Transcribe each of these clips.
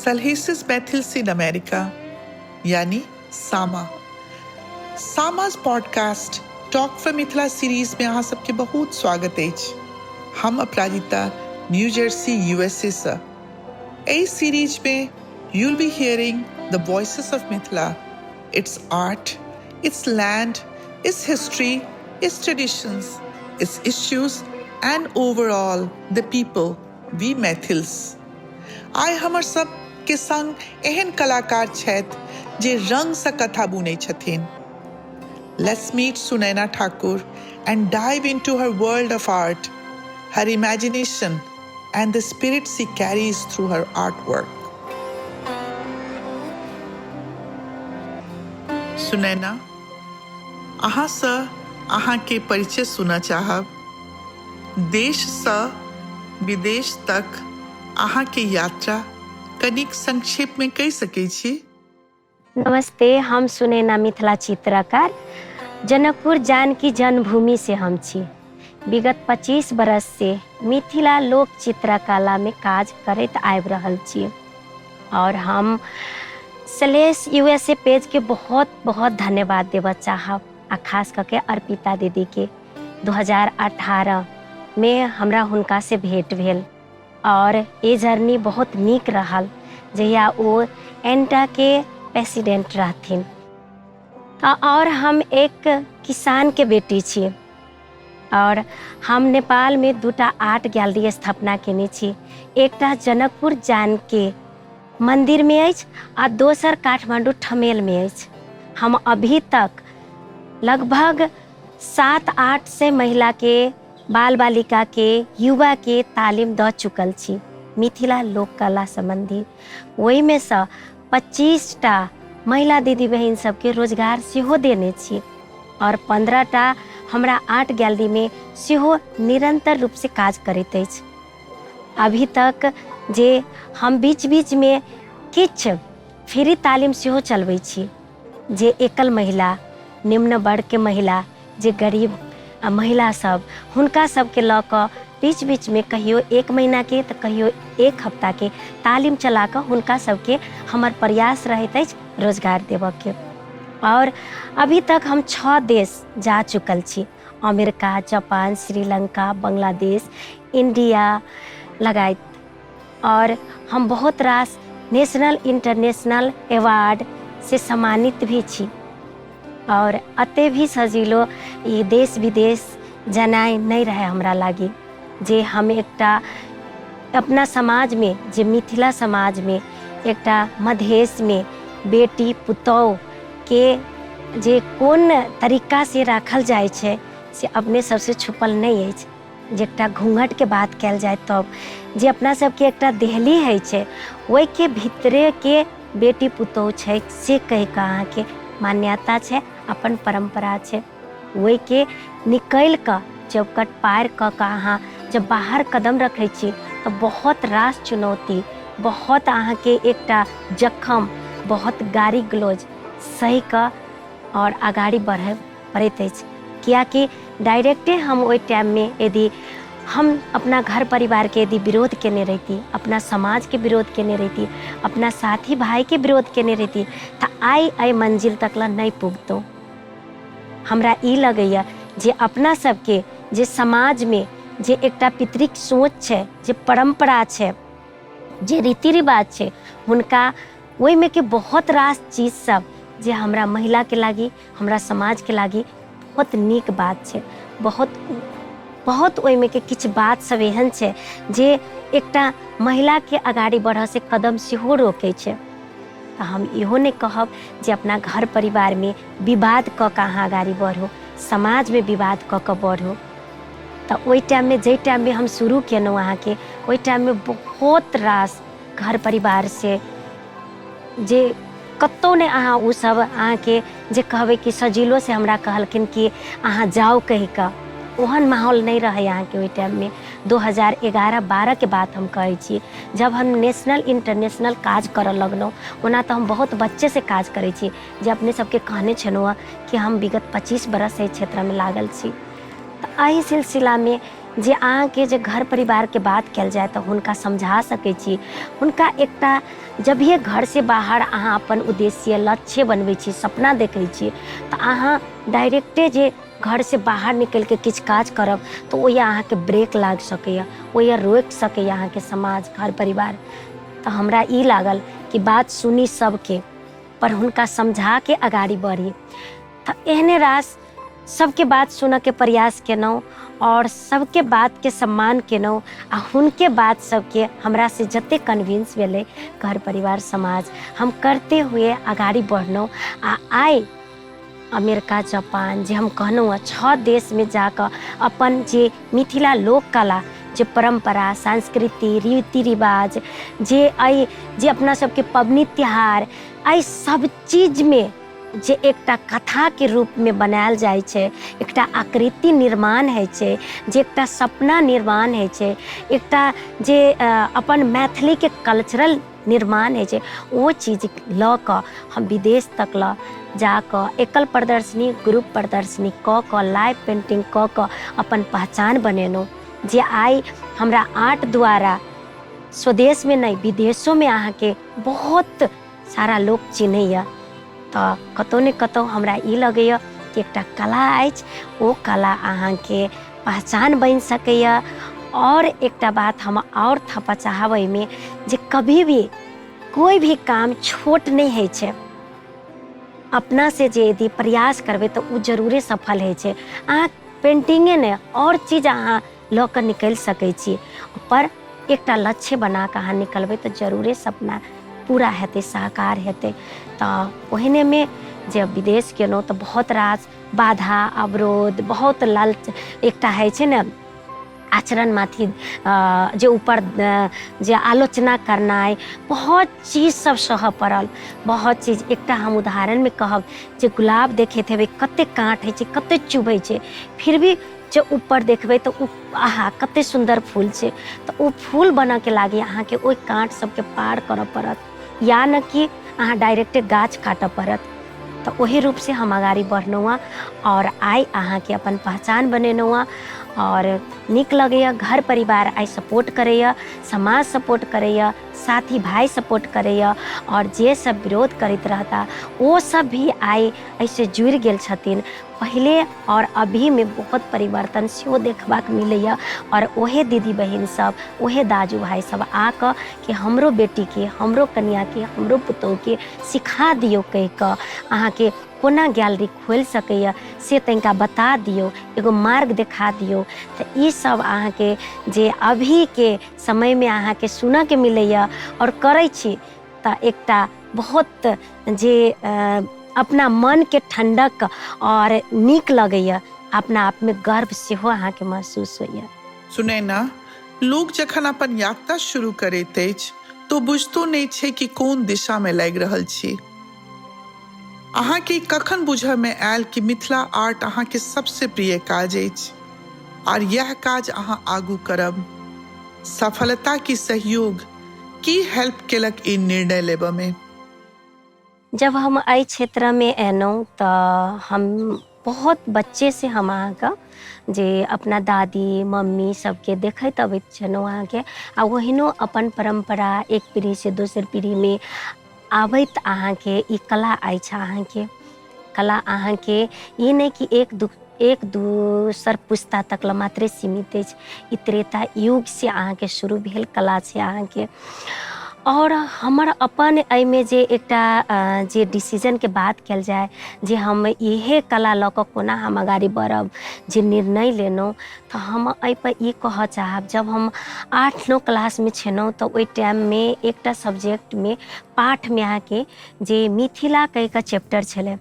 सलहेसिस Maithils in America यानी Sama. Sama's podcast talk from Mithila series में अहाँ सबके बहुत स्वागत अछि। हम अपराजिता न्यू जर्सी यूएसए सँ। एहि सीरीज में you'll be hearing the voices of Mithila, its art, its land, its history, its traditions, its issues and overall the people, we Maithils. आइ हमर सब के संग एहन कलाकार छथि जे रंग सँ कथा बुनै छथिन। Let's meet Sunaina Thakur and dive into her world of art, her imagination and the spirit she carries through her artwork. Sunaina, अहाँसँ अहाँके परिचय सुनऽ चाहब। देशसँ विदेश तक अहाँके यात्रा कनिक संक्षेपमे कहि सकै छी? नमस्ते, हम सुनैना मिथिला चित्रकार, जनकपुर जानकी जन्मभूमि से हम छी। विगत 25 बरस से मिथिला लोक चित्रकला में काज करैत आबि रहल छी और हम सलेश यूएसए पेज के बहुत बहुत धन्यवाद देबऽ चाहब आ खास कऽ के अर्पिता दीदी के। 2018 में हमरा हुनका से भेंट भेल और ई जर्नी बहुत नीक रहल जहिया ओ एंटा के प्रेसिडेंट रहथिन। और हम एक किसान के बेटी छी और हम नेपाल में दूटा आर्ट गैलरी स्थापना केने छी। एकटा जनकपुर जानकी मंदिर में अछि आ दोसर काठमांडू ठमेल में अछि। हम अभी तक लगभग 700-800 महिला के, बाल बालिका के, युवा के तालीम दऽ चुकल छी मिथिला लोक कला सम्बन्धी। ओहिमे सँ 25टा महिला दीदी बहिन सबके रोजगार सेहो देने छी और 15टा हमरा आर्ट गैलरी में सेहो निरंतर रूप से काज करैत अछि। अभी तक जे हम बीच बीच में किछु फ्री तालीम सेहो चलबै छी जे एकल महिला, निम्न वर्ग के महिला, जे गरीब महिला सब, हुनका सबके लऽ कऽ बीच बीचमे कहियो 1 महीनाके तऽ कहियो 1 हफ्ताके तालीम चला कऽ हुनका सबके हमर प्रयास रहैत अछि रोजगार देबऽके। और अभी तक हम 6 देश जा चुकल छी, America, Japan, Sri Lanka, Bangladesh, India लगायत। और हम बहुत रास नेशनल इंटरनेशनल अवार्ड से सम्मानित भी छी और अते भी सजिलो ई देश विदेश जनाइ नहि रहै हमरा लागी जे हम एकटा अपना समाजमे, जे मिथिला समाजमे, एकटा मधेशमे बेटी पुतोहके जे कोन तरीकासँ राखल जाइ छै से अपने सबसँ छुपल नहि अछि। जे एकटा घूँघटके बात कयल जाय तब जे अपना सबके एकटा देहली होइ छै ओहिके भीतरेके बेटी पुतोहु छै से कहिकऽ अहाँके मान्यता छै, अपन परम्परा छै। ओहिके निकलि कऽ चौखट पार कऽ कऽ अहाँ जब बाहर कदम रखै छी तऽ बहुत रास चुनौती, बहुत अहाँके एकटा जखम, बहुत गारी गलौज सहि कऽ आओर अगाड़ी बढ़य पड़ैत अछि। कियाकि डायरेक्टे हम ओहि टाइममे यदि हम अपना घर परिवारके यदि विरोध केने रहिती, अपना समाजके विरोध केने रहिती, अपना साथी भाईके विरोध केने रहिती तऽ आइ एहि मंजिल तक लए नहि पुगतहुँ। हमरा ई लगैए जे अपना सबके जे समाजमे जे एकटा पितृक सोच छै, जे परम्परा छै, जे रीति रिवाज छै, हुनका ओहिमे के बहुत रास चीज सब जे हमरा महिलाके लागी, हमरा समाजके लागी बहुत नीक बात छै। बहुत बहुत ओहिमे के किछु बात सब एहन छै जे एकटा महिलाके अगाड़ी बढ़ऽसँ कदम सेहो रोकै छै। तऽ हम इहो नहि कहब जे अपना घर परिवारमे विवाद कऽ कऽ अहाँ अगाड़ी बढ़ू, समाजमे विवाद कऽ कऽ बढ़ू। तऽ ओहि टाइममे, जाहि टाइममे हम शुरू केलहुँ अहाँके, ओहि टाइममे बहुत रास घर परिवारसँ जे कतहु नहि अहाँ ओसभ अहाँके जे कहबै कि सजिलोसँ हमरा कहलखिन कि अहाँ जाउ कहिकऽ, ओहन माहौल नहि रहै अहाँके ओहि टाइममे। 2011-12 के बात हम कहै छी, जब हम नेशनल इंटरनेशनल काज करऽ लगलहुँ। ओना तऽ हम बहुत बच्चेसँ काज करै छी, जे अपने सबके कहने छलहुँ हँ कि हम विगत 25 बरस एहि क्षेत्रमे लागल छी। तऽ एहि सिलसिलामे जे अहाँके जे घर परिवारके बात कयल जाय तऽ हुनका समझा सकै छी। हुनका एकटा जभिए घरसँ बाहर अहाँ अपन उद्देश्य लक्ष्य बनबै छी, सपना देखै छी, तऽ अहाँ डायरेक्टे जे घरसँ बाहर निकलिके किछु काज करब तऽ ओहि अहाँके ब्रेक लागि सकैए, ओहि रोकि सकैए अहाँके समाज, घर परिवार। तऽ हमरा ई लागल कि बात सुनी सबके, पर हुनका समझाके अगाडि बढ़ी। तऽ एहने रास सबके बात सुनऽके प्रयास केलहुँ आओर सबके बातके सम्मान केलहुँ आ हुनके बात सबके हमरा से जते कन्विंस भेलै घर परिवार समाज, हम करते हुए अगाडि बढ़लहुँ। आ आइ अमेरिका, जापान जे हम कहलहुँ हँ, 6 देशमे जाकऽ अपन जे मिथिला लोक कला, जे परम्परा, संस्कृति, रीति रिवाज, जे एहि जे अपना सबके पबनी तिहार, एहि सब चीजमे जे एकटा कथाके रूपमे बनायल जाइ छै, एकटा आकृति निर्माण होइ छै, जे एकटा सपना निर्माण होइ छै, एकटा जे अपन मैथिलीके कल्चरल निर्माण होइ छै, ओ चीज लऽ कऽ हम विदेश तक लऽ जाकऽ एकल प्रदर्शनी, ग्रुप प्रदर्शनी कऽ कऽ, लाइव पेंटिंग कऽ कऽ अपन पहचान बनेलहुँ, जे आइ हमरा आर्ट द्वारा स्वदेशमे नहि विदेशोमे अहाँके बहुत सारा लोक चिन्हैए। तऽ कतहु ने कतहु हमरा ई लगैए कि एकटा कला अछि, ओ कला अहाँके पहचान बनि सकैए। आओर एकटा बात हम आओर थपऽ चाहब एहिमे, जे कभी भी कोइ भी काम छोट नहि होइ छै। अपनासँ जे यदि प्रयास करबै तऽ ओ जरूरे सफल होइ छै। अहाँ पेन्टिंगे नहि, आओर चीज अहाँ लऽ कऽ निकलि सकै छी, पर एकटा लक्ष्य बना कऽ अहाँ निकलबै तऽ जरूरे सपना पूरा हेतै, साकार हेतै। तऽ ओहनेमे जे विदेश गेलहुँ तऽ बहुत रास बाधा अवरोध, बहुत लालच एकटा होइ छै ने, आचरण माथि जे ऊपर जे आलोचना करनाइ, बहुत चीज सब सहऽ पड़ल, बहुत चीज। एकटा हम उदाहरणमे कहब जे गुलाब देखैत हेबै, कतेक काँट होइ छै, कतेक चुभै छै, फिर भी जे ऊपर देखबै तऽ ओ आहा कतेक सुन्दर फूल छै। तऽ ओ फूल बनऽके लागि अहाँके ओहि काँट सबके पार करऽ पड़त, या ने कि अहाँ डायरेक्टे गाछ काटऽ पड़त। तऽ ओही रूपसँ हम अगाड़ी बढ़लहुँ हँ आओर आइ अहाँके अपन पहचान बनेलहुँ हँ आओर नीक लगैए। घर परिवार आइ सपोर्ट करैए, समाज सपोर्ट करैए, साथी भाइ सपोर्ट करैए, आओर जे सब विरोध करैत रहता ओ सब भी आइ एहिसँ जुड़ि गेल छथिन। पहिले आओर अभीमे बहुत परिवर्तन सेहो देखबाक मिलैए आओर ओहे दीदी बहिन सब, ओहे दाजू भाइ सब आकऽ कि हमरो बेटीके, हमरो कनिआँके, हमरो पुतोहुके सिखा दियौ कहि कऽ अहाँके कोना गैलरी खोलि सकैए से तनिका बता दियौ, एगो मार्ग देखा दियौ। तऽ ई सब अहाँके जे अभीके समयमे अहाँके सुनऽके मिलैए आओर करै छी तऽ एकटा बहुत जे अपना मनके ठण्डक आओर नीक लगैए, अपना आपमे गर्व सेहो अहाँके महसूस होइए। सुनैना, लोक जखन अपन यात्रा शुरू करैत अछि तऽ बुझितो नहि छै कि कोन दिशामे लागि रहल छी। अहाँके ई कखन बुझयमे आयल कि मिथिला आर्ट अहाँके सबसे प्रिय काज अछि आर यैह काज अहाँ आगू करब? सफलता की सहयोग की हेल्प केलक ई निर्णय लेबऽ मे? जब हम एहि क्षेत्रमे एलहुँ तऽ हम बहुत बच्चेसँ हम अहाँके जे अपना दादी मम्मी सबके देखैत अबैत छलहुँ अहाँके, आ ओहिनो अपन परम्परा एक पीढ़ीसँ दोसर पीढ़ीमे आबैत अहाँके ई कला अछि। अहाँके कला अहाँके ई नहि कि एक दोसर पुस्ता तक लए मात्रे सीमित अछि, ई त्रेता युगसँ अहाँके शुरू भेल कला छै अहाँके। आओर हमर अपन एहिमे जे एकटा जे डिसीजनके बात कयल जाय जे हम इहे कला लऽ कऽ कोना हम अगाड़ी बढ़ब, जे निर्णय लेलहुँ, तऽ हम एहिपर ई कहऽ चाहब, जब हम 8-9 क्लासमे छलहुँ तऽ ओहि टाइममे एकटा सब्जेक्टमे पाठमे अहाँके जे मिथिला कहि कऽ चैप्टर छलै,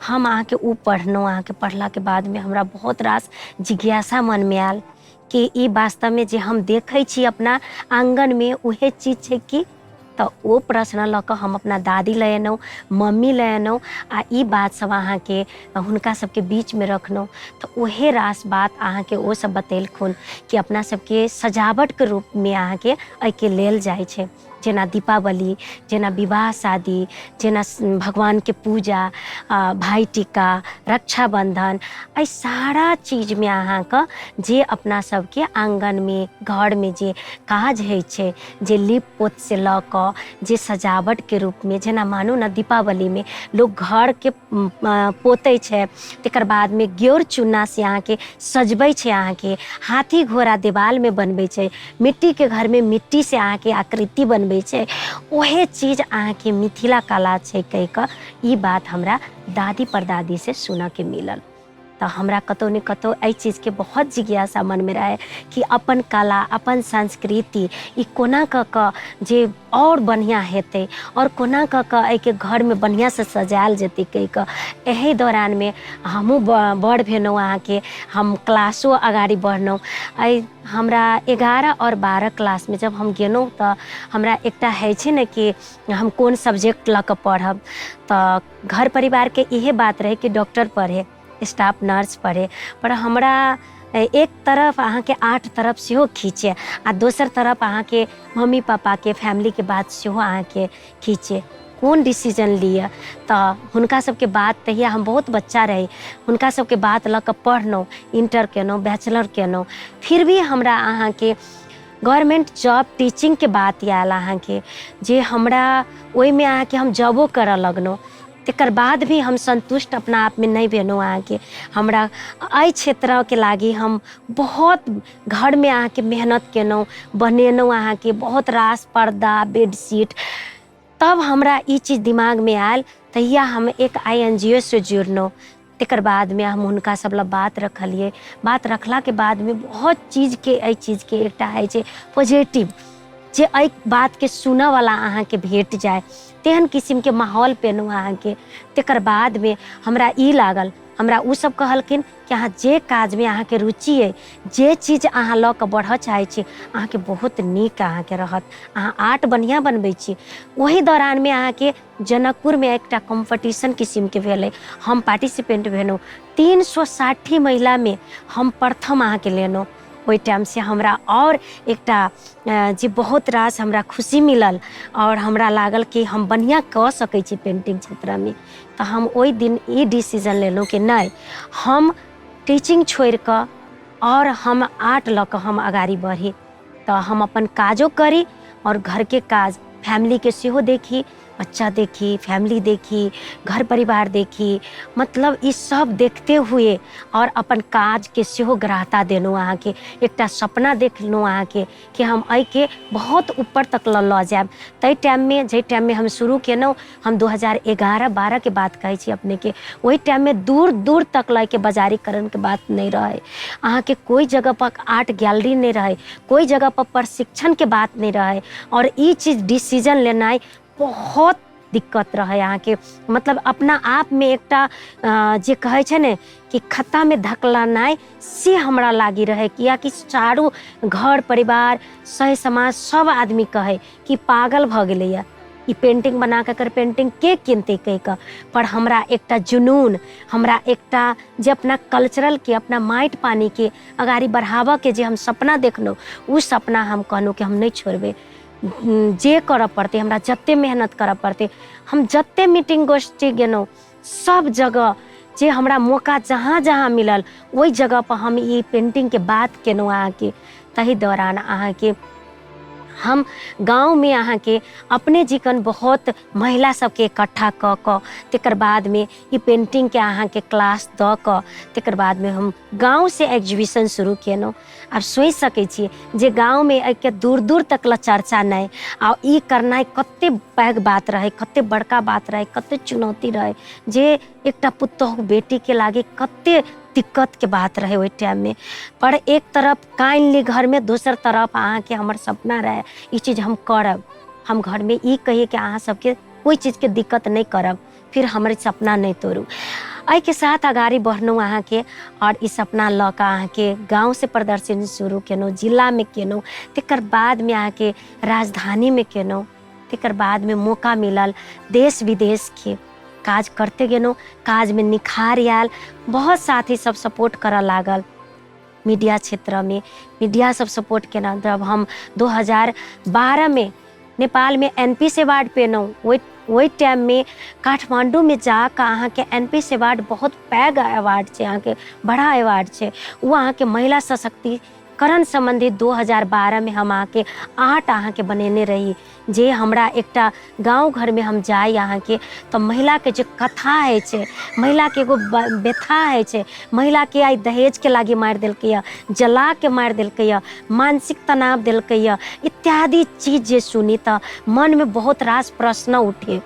हम अहाँके ओ पढ़लहुँ। अहाँके पढ़लाके बादमे हमरा बहुत रास जिज्ञासा मनमे आयल कि ई वास्तवमे जे हम देखै छी अपना आङ्गनमे उहे चीज छै कि। तऽ ओ प्रश्न लऽ कऽ हम अपना दादी लग एलहुँ, मम्मी लग एलहुँ आ ई बात सब अहाँके हुनका सबके बीचमे रखलहुँ। तऽ ओहे रास बात अहाँके ओ सब बतेलखुन कि अपना सबके सजावटके रूपमे अहाँके एहिके लेल जाइ छै। जेना दीपावली, जेना विवाह शादी, जेना भगवानके पूजा, भाइ टीका, रक्षाबन्धन, एहि सारा चीजमे अहाँके जे अपना सबके आङ्गनमे घरमे जे काज होइ छै, जे लीप पोतसँ लऽ कऽ जे सजावटके रूपमे, जेना मानू ने दीपावलीमे लोक घरके पोतै छै, तकर बादमे गेर चूनासँ अहाँके सजबै छै, अहाँके हाथी घोड़ा देवालमे बनबै छै, मिट्टीके घरमे मिट्टीसँ अहाँके आकृति बनबै छै, ओहे चीज अहाँके मिथिला कला छै कहि कऽ ई बात हमरा दादी परदादीसँ सुनऽके मिलल। तऽ हमरा कतहु ने कतहु एहि चीजके बहुत जिज्ञासा मनमे रहै कि अपन कला, अपन संस्कृति ई कोना कऽ कऽ जे आओर बढ़िआँ हेतै आओर कोना कऽ कऽ एहिके घरमे बढ़िआँसँ सजायल जेतै कहि कऽ। एहि दौरानमे हमहूँ बड़ भेलहुँ, अहाँके हम क्लासो अगाड़ी बढ़लहुँ। एहि हमरा 11 आओर 12 क्लासमे जब हम गेलहुँ तऽ हमरा एकटा होइ छै ने कि हम कोन सब्जेक्ट लऽ कऽ पढ़ब, तऽ घर परिवारके इहे बात रहै कि डॉक्टर पढ़े, स्टाफ नर्स पढ़े, पर हमरा एक तरफ अहाँके 8 तरफ सेहो खींचे आ दोसर तरफ अहाँके मम्मी पापाके फैमिलीके बात सेहो अहाँके खींचे, कोन डिसीजन लिअ। तऽ हुनका सबके बात, तहिया हम बहुत बच्चा रही, हुनका सबके बात लऽ कऽ पढ़लहुँ, इंटर केलहुँ, बैचलर केलहुँ, फिर भी हमरा अहाँके गवर्नमेंट जॉब टीचिंगके बात आयल अहाँके, जे हमरा ओहिमे अहाँके हम जॉबो करऽ लगलहुँ। तकर बाद भी हम सन्तुष्ट अपना आपमे नहि भेलहुँ। अहाँके हमरा एहि क्षेत्रके लागि हम बहुत घरमे अहाँके मेहनत केलहुँ, बनेलहुँ अहाँके बहुत रास पर्दा, बेडशीट। तब हमरा ई चीज दिमागमे आयल, तहिया हम एक INGO से जुड़लहुँ। तकर बादमे हम हुनका सब लग बात रखलियै, बात रखलाके बादमे बहुत चीजके एहि चीजके एकटा होइ छै पॉजिटिव, जे एहि बातके सुनऽवला अहाँके भेट जाय, तेहन किसिमके माहौल पेलहुँ अहाँके। तकर बादमे हमरा ई लागल, हमरा ओ सब कहलखिन कि अहाँ जे काजमे अहाँके रुचि अइ, जे चीज अहाँ लऽ कऽ बढ़ऽ चाहै छी, अहाँके बहुत नीक अहाँके रहत, अहाँ आर्ट बढ़िआँ बनबै छी। ओहि दौरानमे अहाँके जनकपुरमे एकटा कॉम्पिटिशन किसिमके भेलै, हम पार्टिसिपेंट भेलहुँ, 360 महिलामे हम प्रथम अहाँके लेलहुँ। ओहि टाइमसँ हमरा आओर एकटा जे बहुत रास हमरा खुशी मिलल आओर हमरा लागल कि हम बढ़िआँ कऽ सकै छी पेन्टिंग क्षेत्रमे। तऽ हम ओहि दिन ई डिसीजन लेलहुँ कि नहि, हम टीचिंग छोड़िकऽ आओर हम आर्ट लऽ कऽ हम अगाड़ी बढ़ी, तऽ हम अपन काजो करी आओर घरके काज फैमिलीके सेहो देखी, बच्चा देखी, फैमिली देखी, घर परिवार देखी, मतलब ई सब देखते हुए आओर अपन काजके सेहो ग्राहता देलहुँ। अहाँके एकटा सपना देखलहुँ अहाँके कि हम एहिके बहुत ऊपर तक लऽ जायब। ताहि टाइममे, जाहि टाइममे हम शुरू केलहुँ, हम 2011-12 के बात कहै छी अपनेके, ओहि टाइममे दूर दूर तक लऽके बाजारीकरणके बात नहि रहै, अहाँके कोइ जगहपर आर्ट गैलरी नहि रहै, कोइ जगहपर प्रशिक्षणके बात नहि रहै, आओर ई चीज डिसीजन लेनाइ बहुत दिक्कत रहै अहाँके। मतलब अपना आपमे एकटा जे कहै छै ने कि खत्तामे धकलनाइ, से हमरा लागि रहै, कियाकि चारू घर परिवार सह समाज सब आदमी कहै कि पागल भऽ गेलैए ई पेंटिंग बना कऽ, एकर पेंटिंग के किनतै कहि कऽ। पर हमरा एकटा जुनून, हमरा एकटा जे अपना कल्चरलके, अपना माटि पानिके अगाड़ी बढ़ाबऽके जे हम सपना देखलहुँ, ओ सपना हम कहलहुँ कि हम नहि छोड़बै, जे करऽ पड़तै, हमरा जते मेहनत करऽ पड़तै। हम जते मीटिंग गोष्ठी गेलहुँ, सब जगह जे हमरा मौका जहाँ जहाँ मिलल, ओहि जगहपर हम ई पेंटिंगके बात केलहुँ अहाँके। ताहि दौरान अहाँके हम गाँवमे अहाँके अपने जिकन बहुत महिला सबके इकट्ठा कऽ कऽ तकर बादमे ई पेंटिंगके अहाँके क्लास दऽ कऽ तकर बादमे हम गाँवसँ एग्जीबिशन शुरू केलहुँ। आब सोचि सकै छियै जे गाँवमे एहिके दूर दूर तक लए चर्चा नहि, आ ई करनाइ कते पैघ बात रहै, कते बड़का बात रहै, कते चुनौती रहै, जे एकटा पुतोहु बेटीके लागी कते दिक्कतके बात रहै ओहि टाइममे। पर एक तरफ कानि ली घरमे, दोसर तरफ अहाँके हमर सपना रहै ई चीज हम करब, हम घरमे ई कहियै कि अहाँ सबके कोइ चीजके दिक्कत नहि करब, फिर हमर सपना नहि तोड़ू। एहिके साथ अगाड़ी बढ़लहुँ अहाँके, आओर ई सपना लऽ कऽ अहाँके गाँवसँ प्रदर्शनी शुरू केलहुँ, जिलामे केलहुँ, तकर बादमे अहाँके राजधानीमे केलहुँ, तकर बादमे मौका मिलल देश विदेशके काज करते गेलहुँ, काजमे निखार आयल, बहुत साथी सब सपोर्ट करऽ लागल, मीडिया क्षेत्रमे मीडिया सब सपोर्ट केलक। जब हम 2012मे नेपालमे एन पी अवार्ड पेलहुँ। ओहि ओहि टाइममे काठमाण्डूमे जाकऽ अहाँके एन पी अवार्ड बहुत पैघ अवार्ड छै, अहाँके बड़ा अवार्ड छै। ओ अहाँके महिला सशक्तिकरण सम्बन्धी 2012मे हम अहाँके आर्ट अहाँके बनेने रही, जे हमरा एकटा गाँव घरमे हम जाइ अहाँके तऽ महिलाके जे कथा होइ छै, महिलाके एगो व्यथा होइ छै, महिलाके आइ दहेजके लागि मारि देलकैए, जलाके मारि देलकैए, मानसिक तनाव देलकैए, इत्यादि चीज जे सुनी तऽ मनमे बहुत रास प्रश्न उठे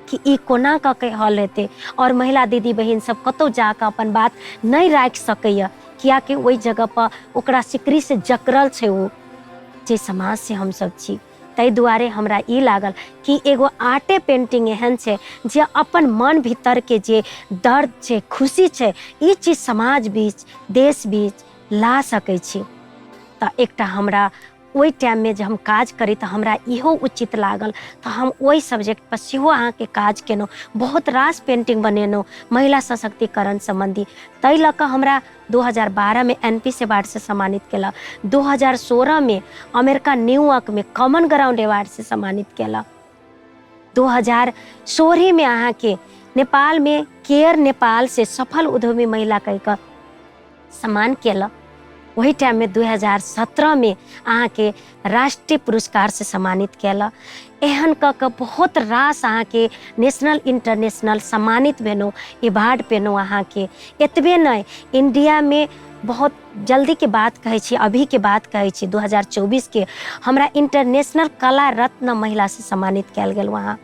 कि ई कोना कऽ के हल हेतै। आओर महिला दीदी बहिन सब कतहु जाकऽ अपन बात नहि राखि सकैए, कियाकि ओहि जगहपर ओकरा सिकरीसँ जकड़ल छै ओ जे समाजसँ हमसब छी। ताहि दुआरे हमरा ई लागल कि एगो आर्टे पेंटिंग एहन छै जे अपन मन भीतरके जे दर्द छै, खुशी छै, ई चीज समाज बीच, देश बीच ला सकै छी। तऽ एकटा हमरा ओहि टाइममे जे हम काज करी तऽ हमरा इहो उचित लागल, तऽ हम ओहि सब्जेक्टपर सेहो अहाँके काज केलहुँ, बहुत रास पेंटिंग बनेलहुँ महिला सशक्तिकरण सम्बन्धी। ताहि लऽ कऽ हमरा 2012मे एन पी अवार्डसँ सम्मानित केलक, 2016मे अमेरिका न्यूयॉर्कमे कॉमन ग्राउंड अवार्डसँ सम्मानित केलक, 2016मे अहाँके नेपालमे केयर नेपालसँ सफल उद्यमी महिला कहि कऽ सम्मान केलक। ओहि टाइममे 2017मे अहाँके राष्ट्रीय पुरस्कारसँ सम्मानित केलक। एहन कऽ कऽ बहुत रास अहाँके नेशनल इंटरनेशनल सम्मानित भेलहुँ, अवार्ड पेलहुँ अहाँके। एतबे नहि, इंडियामे बहुत जल्दीके बात कहै छी, अभीके बात कहै छी, 2024के हमरा इंटरनेशनल कला रत्न महिलासँ सम्मानित कयल गेल वहाँ।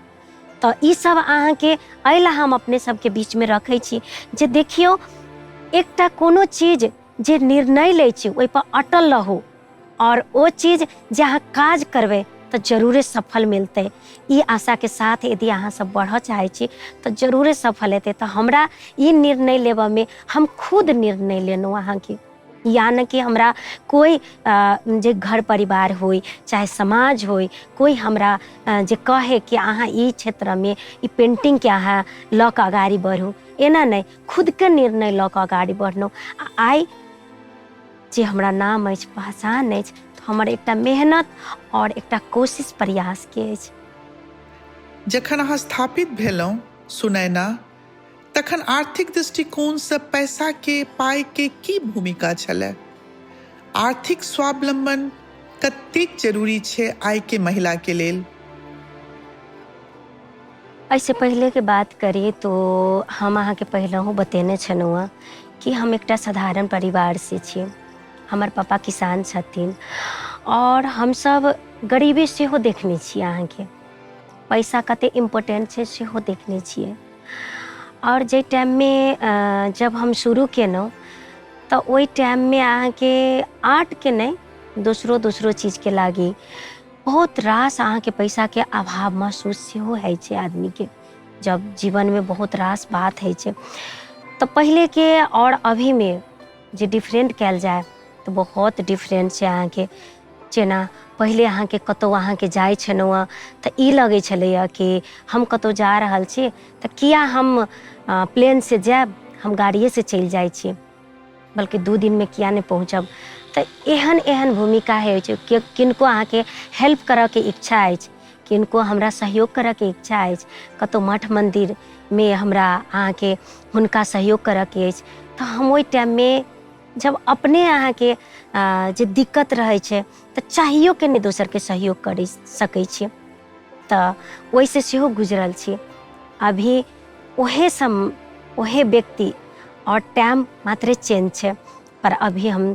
तऽ ईसब अहाँके एहि लए हम अपने सबके बीचमे रखै छी जे देखियौ, एकटा कोनो चीज जे निर्णय लै छी ओहिपर अटल रहू, आओर ओ चीज जे अहाँ काज करबै तऽ जरूरे सफल मिलतै। ई आशाके साथ यदि अहाँ सब बढ़ऽ चाहै छी तऽ जरूरे सफल हेतै। तऽ हमरा ई निर्णय लेबऽमे हम खुद निर्णय लेलहुँ अहाँके, यानि कि हमरा कोइ जे घर परिवार होइ चाहे समाज होइ, कोइ हमरा जे कहै कि अहाँ ई क्षेत्रमे ई पेन्टिंगके अहाँ लऽ कऽ अगाडि बढ़ू, एना नहि, खुदके निर्णय लऽ कऽ अगाडि बढ़लहुँ। आ आइ जे हमरा नाम अछि, पहचान अछि, तऽ हमर एकटा मेहनत आओर एकटा कोशिश प्रयासके अछि। जखन अहाँ स्थापित भेलहुँ सुनयना, तखन आर्थिक दृष्टिकोणसँ पैसाके, पाइके की भूमिका छलै? आर्थिक स्वावलंबन कतेक जरूरी छै आइके महिलाके लेल? एहिसँ पहिलेके बात करी तो हम अहाँके पहिलहुँ बतेने छलहुँ हँ कि हम एकटा साधारण परिवारसँ छी। हमर पापा किसान छथिन आओर हमसब गरीबी सेहो देखने छी, अहाँके पैसा कते इम्पोर्टेंट छै सेहो देखने छियै। आओर जाहि टाइममे जब हम शुरू केलहुँ तऽ ओहि टाइममे अहाँके आर्टके नहि, दोसरो दोसरो चीजके लागि बहुत रास अहाँके पैसाके अभाव महसूस सेहो होइ छै आदमीके, जब जीवनमे बहुत रास बात होइ छै। तऽ पहिलेके आओर अभीमे जे डिफरेंट कयल जाय तऽ बहुत डिफरेंट छै अहाँके। जेना पहिले अहाँके कतहु अहाँके जाइ छलहुँ हँ तऽ ई लगै छलैए कि हम कतहु जा रहल छी तऽ किया हम प्लेनसँ जायब, हम गाड़िएसँ चलि जाइ छी, बल्कि 2 दिनमे किया नहि पहुँचब। तऽ एहन एहन भूमिका होइ छै कि किनको अहाँके हेल्प करऽके इच्छा अछि, किनको हमरा सहयोग करऽके इच्छा अछि, कतहु मठ मन्दिरमे हमरा अहाँके हुनका सहयोग करऽके अछि, तऽ हम ओहि टाइममे जब अपने अहाँके जे दिक्कत रहै छै तऽ चाहियो के नहि दोसरके सहयोग करि सकै छी, तऽ ओहिसँ सेहो गुजरल छी। अभी ओहे सम ओहे व्यक्ति आओर टाइम मात्रे चेंज छै, पर अभी हम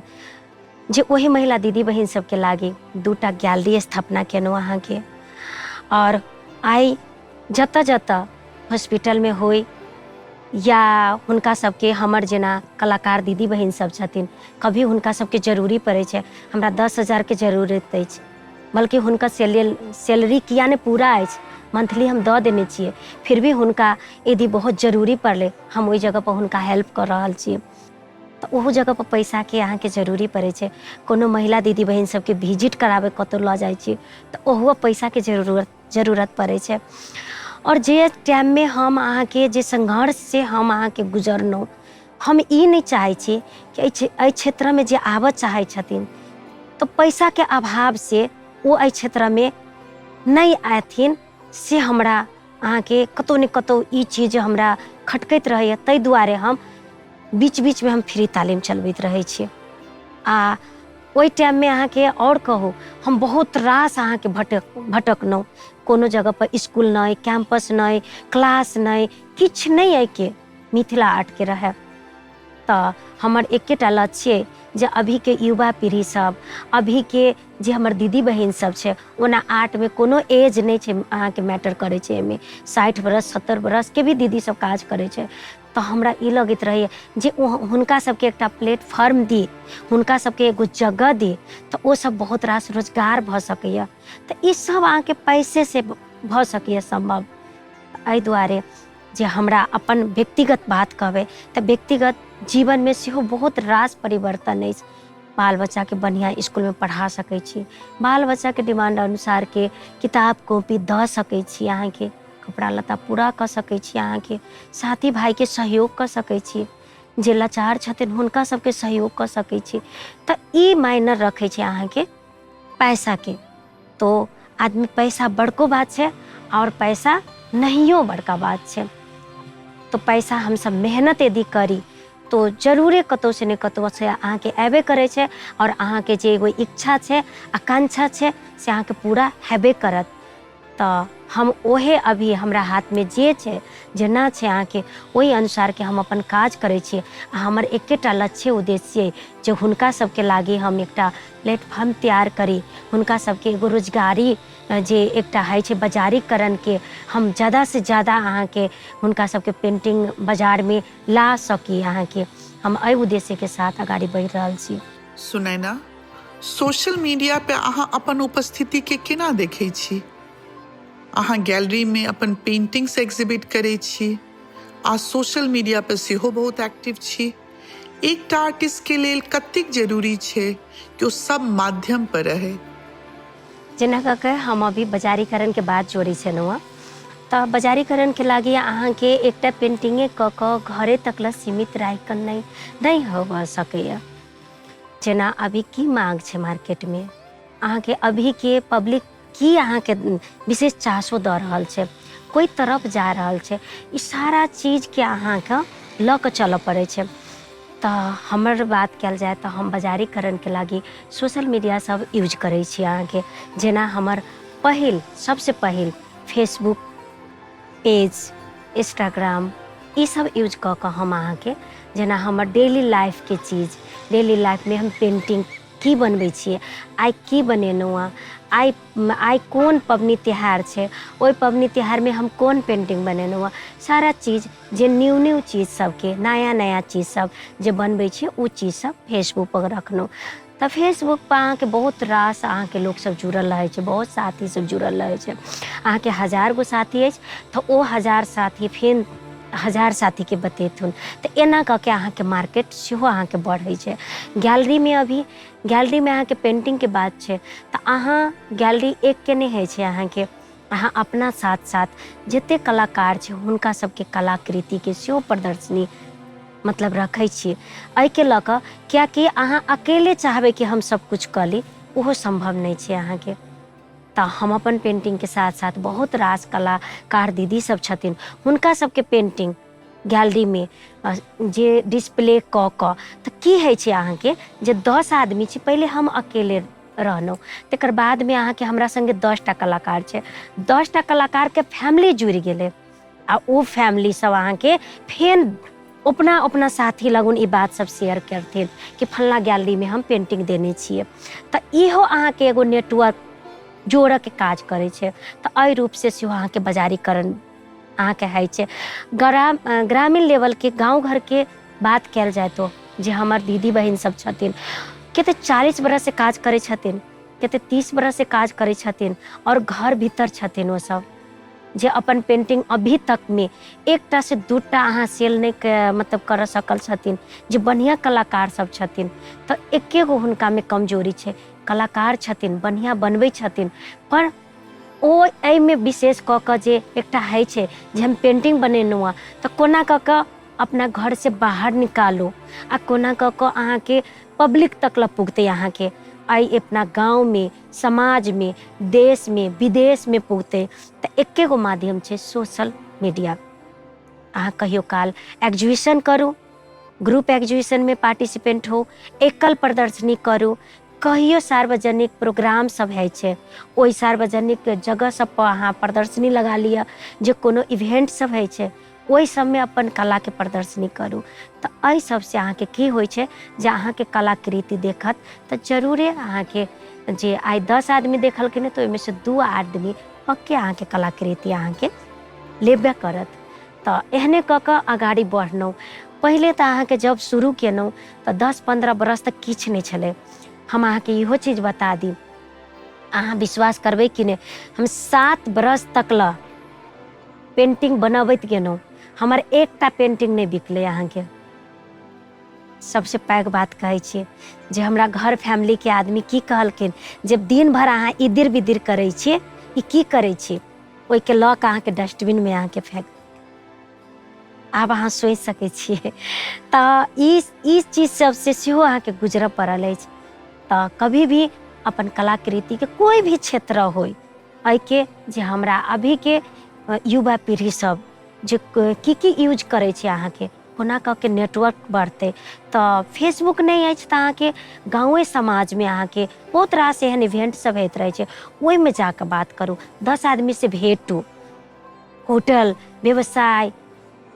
जे ओही महिला दीदी बहिन सबके लागि 2टा गैलरी स्थापना केलहुँ अहाँके। आओर आइ जतऽ जतऽ हॉस्पिटलमे होइ या हुनका सबके, हमर जेना कलाकार दीदी बहिन सब छथिन, कभी हुनका सबके जरूरी पड़ै छै, हमरा 10,000के जरूरत अछि, बल्कि हुनका सैलरी किया नहि पूरा अछि, मंथली हम दऽ देने छियै, फिर भी हुनका यदि बहुत जरूरी पड़लै, हम ओहि जगहपर हुनका हेल्प कऽ रहल छियै। तऽ ओहू जगहपर पैसाके अहाँके जरूरी पड़ै छै। कोनो महिला दीदी बहिन सबके विजिट कराबै कतहु लऽ जाइ छी तऽ ओहो पैसाके जरूरत पड़ै छै। आओर जे टाइममे हम अहाँके जे संघर्षसँ हम अहाँके गुजरलहुँ, हम ई नहि चाहै छी कि एहि क्षेत्रमे जे आबऽ चाहै छथिन तऽ पैसाके अभावसँ ओ एहि क्षेत्रमे नहि अयथिन से हमरा अहाँके कतहु ने कतहु ई चीज हमरा खटकैत रहैए। ताहि दुआरे हम बीच बीचमे हम फ्री तालीम चलबैत रहै छी। आ ओहि टाइममे अहाँके आओर कहू, हम बहुत रास अहाँके भटकलहुँ, कोनो जगहपर इसकुल नहि, कैम्पस नहि, क्लास नहि, किछु नहि एहिके मिथिला आर्टके रहै। तऽ हमर एकेटा लक्ष्य अइ जे अभीके युवा पीढ़ी सब, अभीके जे हमर दीदी बहिन सब छै, ओना आर्टमे कोनो एज नहि छै अहाँके मैटर करै छै, एहिमे 60 बरस 70 बरसके भी दीदी सब काज करै छै। तऽ हमरा ई लगैत रहैए जे हुनका सबके एकटा प्लेटफॉर्म दी, हुनका सबके एगो जगह दी, तऽ ओ सब बहुत रास रोजगार भऽ सकैए। तऽ ई सब अहाँके पैसेसँ भऽ सकैए सम्भव। एहि दुआरे जे हमरा अपन व्यक्तिगत बात कहबै तऽ व्यक्तिगत जीवनमे सेहो बहुत रास परिवर्तन अछि। बाल बच्चाके बढ़िआँ इसकुलमे पढ़ा सकै छी, बाल बच्चाके डिमांड अनुसारके किताब कॉपी दऽ सकै छी, अहाँके कपड़ा लत्ता पूरा कऽ सकै छी, अहाँके साथी भाइके सहयोग कऽ सकै छी, जे लाचार छथिन हुनका सबके सहयोग कऽ सकै छी। तऽ ई मायने रखै छै अहाँके पैसाके। तो आदमी पैसा बड़को बात छै आओर पैसा नहियो बड़का बात छै। तो पैसा हमसब मेहनत यदि करी तो जरूरे कतहुसँ ने कतहुसँ अहाँके अयबे करै छै, आओर अहाँके जे एगो इच्छा छै, आकांक्षा छै, से अहाँके पूरा हेबे करत। तऽ हम ओहे अभी हमरा हाथमे जे छै, जेना छै अहाँके, ओहि अनुसारके हम अपन काज करै छी। आ हमर एकेटा लक्ष्य उद्देश्य अइ जे हुनका सबके लागि हम एकटा प्लेटफॉर्म तैयार करी, हुनका सबके एगो रोजगारी जे एकटा होइ छै बजारीकरणके, हम जादासँ जादा अहाँके हुनका सबके पेन्टिंग बाजारमे ला सकी। अहाँके हम एहि उद्देश्यके साथ अगाडि बढ़ि रहल छी। सुनैना, सोशल मीडिया पे अहाँ अपन उपस्थिति के केना देखै छी? अहाँ गैलरी में अपन पेंटिंग्स एग्जिबिट करै छी आ सोशल मीडिया पे सेहो बहुत एक्टिव छी। एकटा आर्टिस्ट के लेल कतेक जरूरी छै कि ओ सब माध्यम पर रहे? जेना कऽ के हम अभी बजारीकरणके बात जोड़ै छलहुँ हँ, तऽ बजारीकरणके लागि अहाँके एकटा पेन्टिंगे कऽ कऽ घरे तक लए सीमित राखि कऽ नहि होबऽ सकैए। जेना अभी की मांग छै मार्केटमे, अहाँके अभीके पब्लिक की अहाँके विशेष चासो दऽ रहल छै, कोइ तरफ जा रहल छै, ई सारा चीजके अहाँके लऽ कऽ चलऽ पड़ै छै। तऽ हमर बात कयल जाय तऽ हम बजारीकरणके लागि सोशल मीडिया सब यूज करै छी अहाँके। जेना हमर पहिल सबसँ पहिल फेसबुक पेज, इंस्टाग्राम, ई सब यूज कऽ कऽ हम अहाँके जेना हमर डेली लाइफके चीज, डेली लाइफमे हम पेन्टिंग की बनबै छियै, आइ की बनेलहुँ हँ, आइ आइ कोन पबनी तिहार छै, ओहि पबनी तिहारमे हम कोन पेन्टिंग बनेलहुँ हँ, सारा चीज जे न्यू न्यू चीज सबके, नया नया चीज सब जे बनबै छियै, ओ चीज सब फेसबुकपर रखलहुँ। तऽ फेसबुकपर अहाँके बहुत रास अहाँके लोकसब जुड़ल रहै छै, बहुत साथी सब जुड़ल रहै छै। अहाँके 1000 गो साथी अछि तऽ ओ 1000 साथी फेर 1000 साथीके बतेथुन, तऽ एना कऽ के अहाँके मार्केट सेहो अहाँके बढ़ै छै। गैलरीमे अभी गैलरीमे अहाँके पेन्टिंगके बात छै तऽ अहाँ गैलरी एकके नहि होइ छै अहाँके, अहाँ अपना साथ साथ जते कलाकार छै हुनका सबके कलाकृतिके सेहो प्रदर्शनी मतलब रखै छियै। एहिके लऽ कऽ किएकि अहाँ अकेले चाहबै कि हम सब किछु कऽ ली, ओहो सम्भव नहि छै अहाँके। तऽ हम अपन पेन्टिंगके साथ साथ बहुत रास कलाकार दीदी सब छथिन, हुनका सबके पेन्टिंग गैलरीमे जे डिस्प्ले कऽ कऽ तऽ की होइ छै अहाँके जे 10 आदमी छै, पहिले हम अकेले रहलहुँ, तकर बादमे अहाँके हमरा सङ्गे 10टा कलाकार छै, 10टा कलाकारके फैमिली जुड़ि गेलै, आ ओ फैमिली सब अहाँके फेर अपना अपना साथी लगुन ई बात सब शेयर करथिन कि फल्लाँ गैलरीमे हम पेन्टिंग देने छियै। तऽ इहो अहाँके एगो नेटवर्क जोड़ऽके काज करै छै। तऽ एहि रूपसँ सेहो अहाँके बजारीकरण अहाँके होइ छै। ग्रामीण लेवलके गाँव घरके बात कयल जाय तो जे हमर दीदी बहिन सब छथिन, कते 40 बरससँ काज करै छथिन, कते 30 बरससँ काज करै छथिन, आओर घर भीतर छथिन ओ सब जे अपन पेन्टिंग अभी तकमे एकटा से दूटा अहाँ सेल नहि मतलब कर सकल छथिन, जे बढ़िआँ कलाकार सब छथिन। तऽ एके गो हुनकामे कमजोरी छै, कलाकार छथिन, बढ़िआँ बनबै छथिन, पर ओ एहिमे विशेष कऽ कऽ जे एकटा होइ छै जे हम पेन्टिंग बनेलहुँ हँ तऽ कोना कऽ कऽ अपना घरसँ बाहर निकालू आ कोना कऽ कऽ अहाँके पब्लिक तक लए पुगतै अहाँके, आइ अपना गाँवमे, समाजमे, देशमे, विदेशमे पुगतै तऽ एके गो माध्यम छै सोशल मीडिया। अहाँ कहियो काल एग्जीबिशन करू, ग्रुप एग्जीबिशनमे पार्टिसिपेंट हो, एकल प्रदर्शनी करू, कहियो सार्वजनिक प्रोग्राम सब होइ छै ओहि सार्वजनिक जगह सब पर अहाँ प्रदर्शनी लगा लिअ, जे कोनो इवेंट सब होइ छै ओहि सबमे अपन कलाके प्रदर्शनी करू। तऽ एहि सबसँ अहाँके की होइ छै जे अहाँके कलाकृति देखत तऽ जरूरे अहाँके जे आइ 10 आदमी देखलखिन तऽ ओहिमे से 2 आदमी पक्के अहाँके कलाकृति अहाँके लेबे करत। तऽ एहने कऽ कऽ अगाडि बढ़लहुँ। पहिले तऽ अहाँके जब शुरू केलहुँ तऽ 10-15 बरस तक किछु नहि छलै। हम अहाँके इहो चीज बता दी, अहाँ विश्वास करबै कि नहि, हम 7 बरस तक लऽ पेंटिंग बनबैत गेलहुँ, हमर एकटा पेंटिंग नहि बिकलै। अहाँके सबसे पैघ बात कहै छी जे हमरा घर फैमिलीके आदमी की कहलखिन, जब दिन भरि अहाँ इदिर बिदिर करै छियै, ई की करै छी, ओहिके लऽ कऽ अहाँके डस्टबिनमे अहाँके फेंक। आब अहाँ सोचि सकै छियै। तऽ ई चीज सबसँ सेहो अहाँके गुजरऽ पड़ल अछि। तऽ कभी भी अपन कलाकृतिके कोइ भी क्षेत्र होइ, एहिके जे हमरा अभीके युवा पीढ़ी सब जे की की यूज करै छै, अहाँके कोना कऽ के नेटवर्क बढ़तै, तऽ फेसबुक नहि अछि तऽ अहाँके गाँवे समाजमे अहाँके बहुत रास एहन इवेंट सब होइत रहै छै, ओहिमे जाकऽ बात करू, 10 आदमीसँ भेटू, होटल व्यवसाय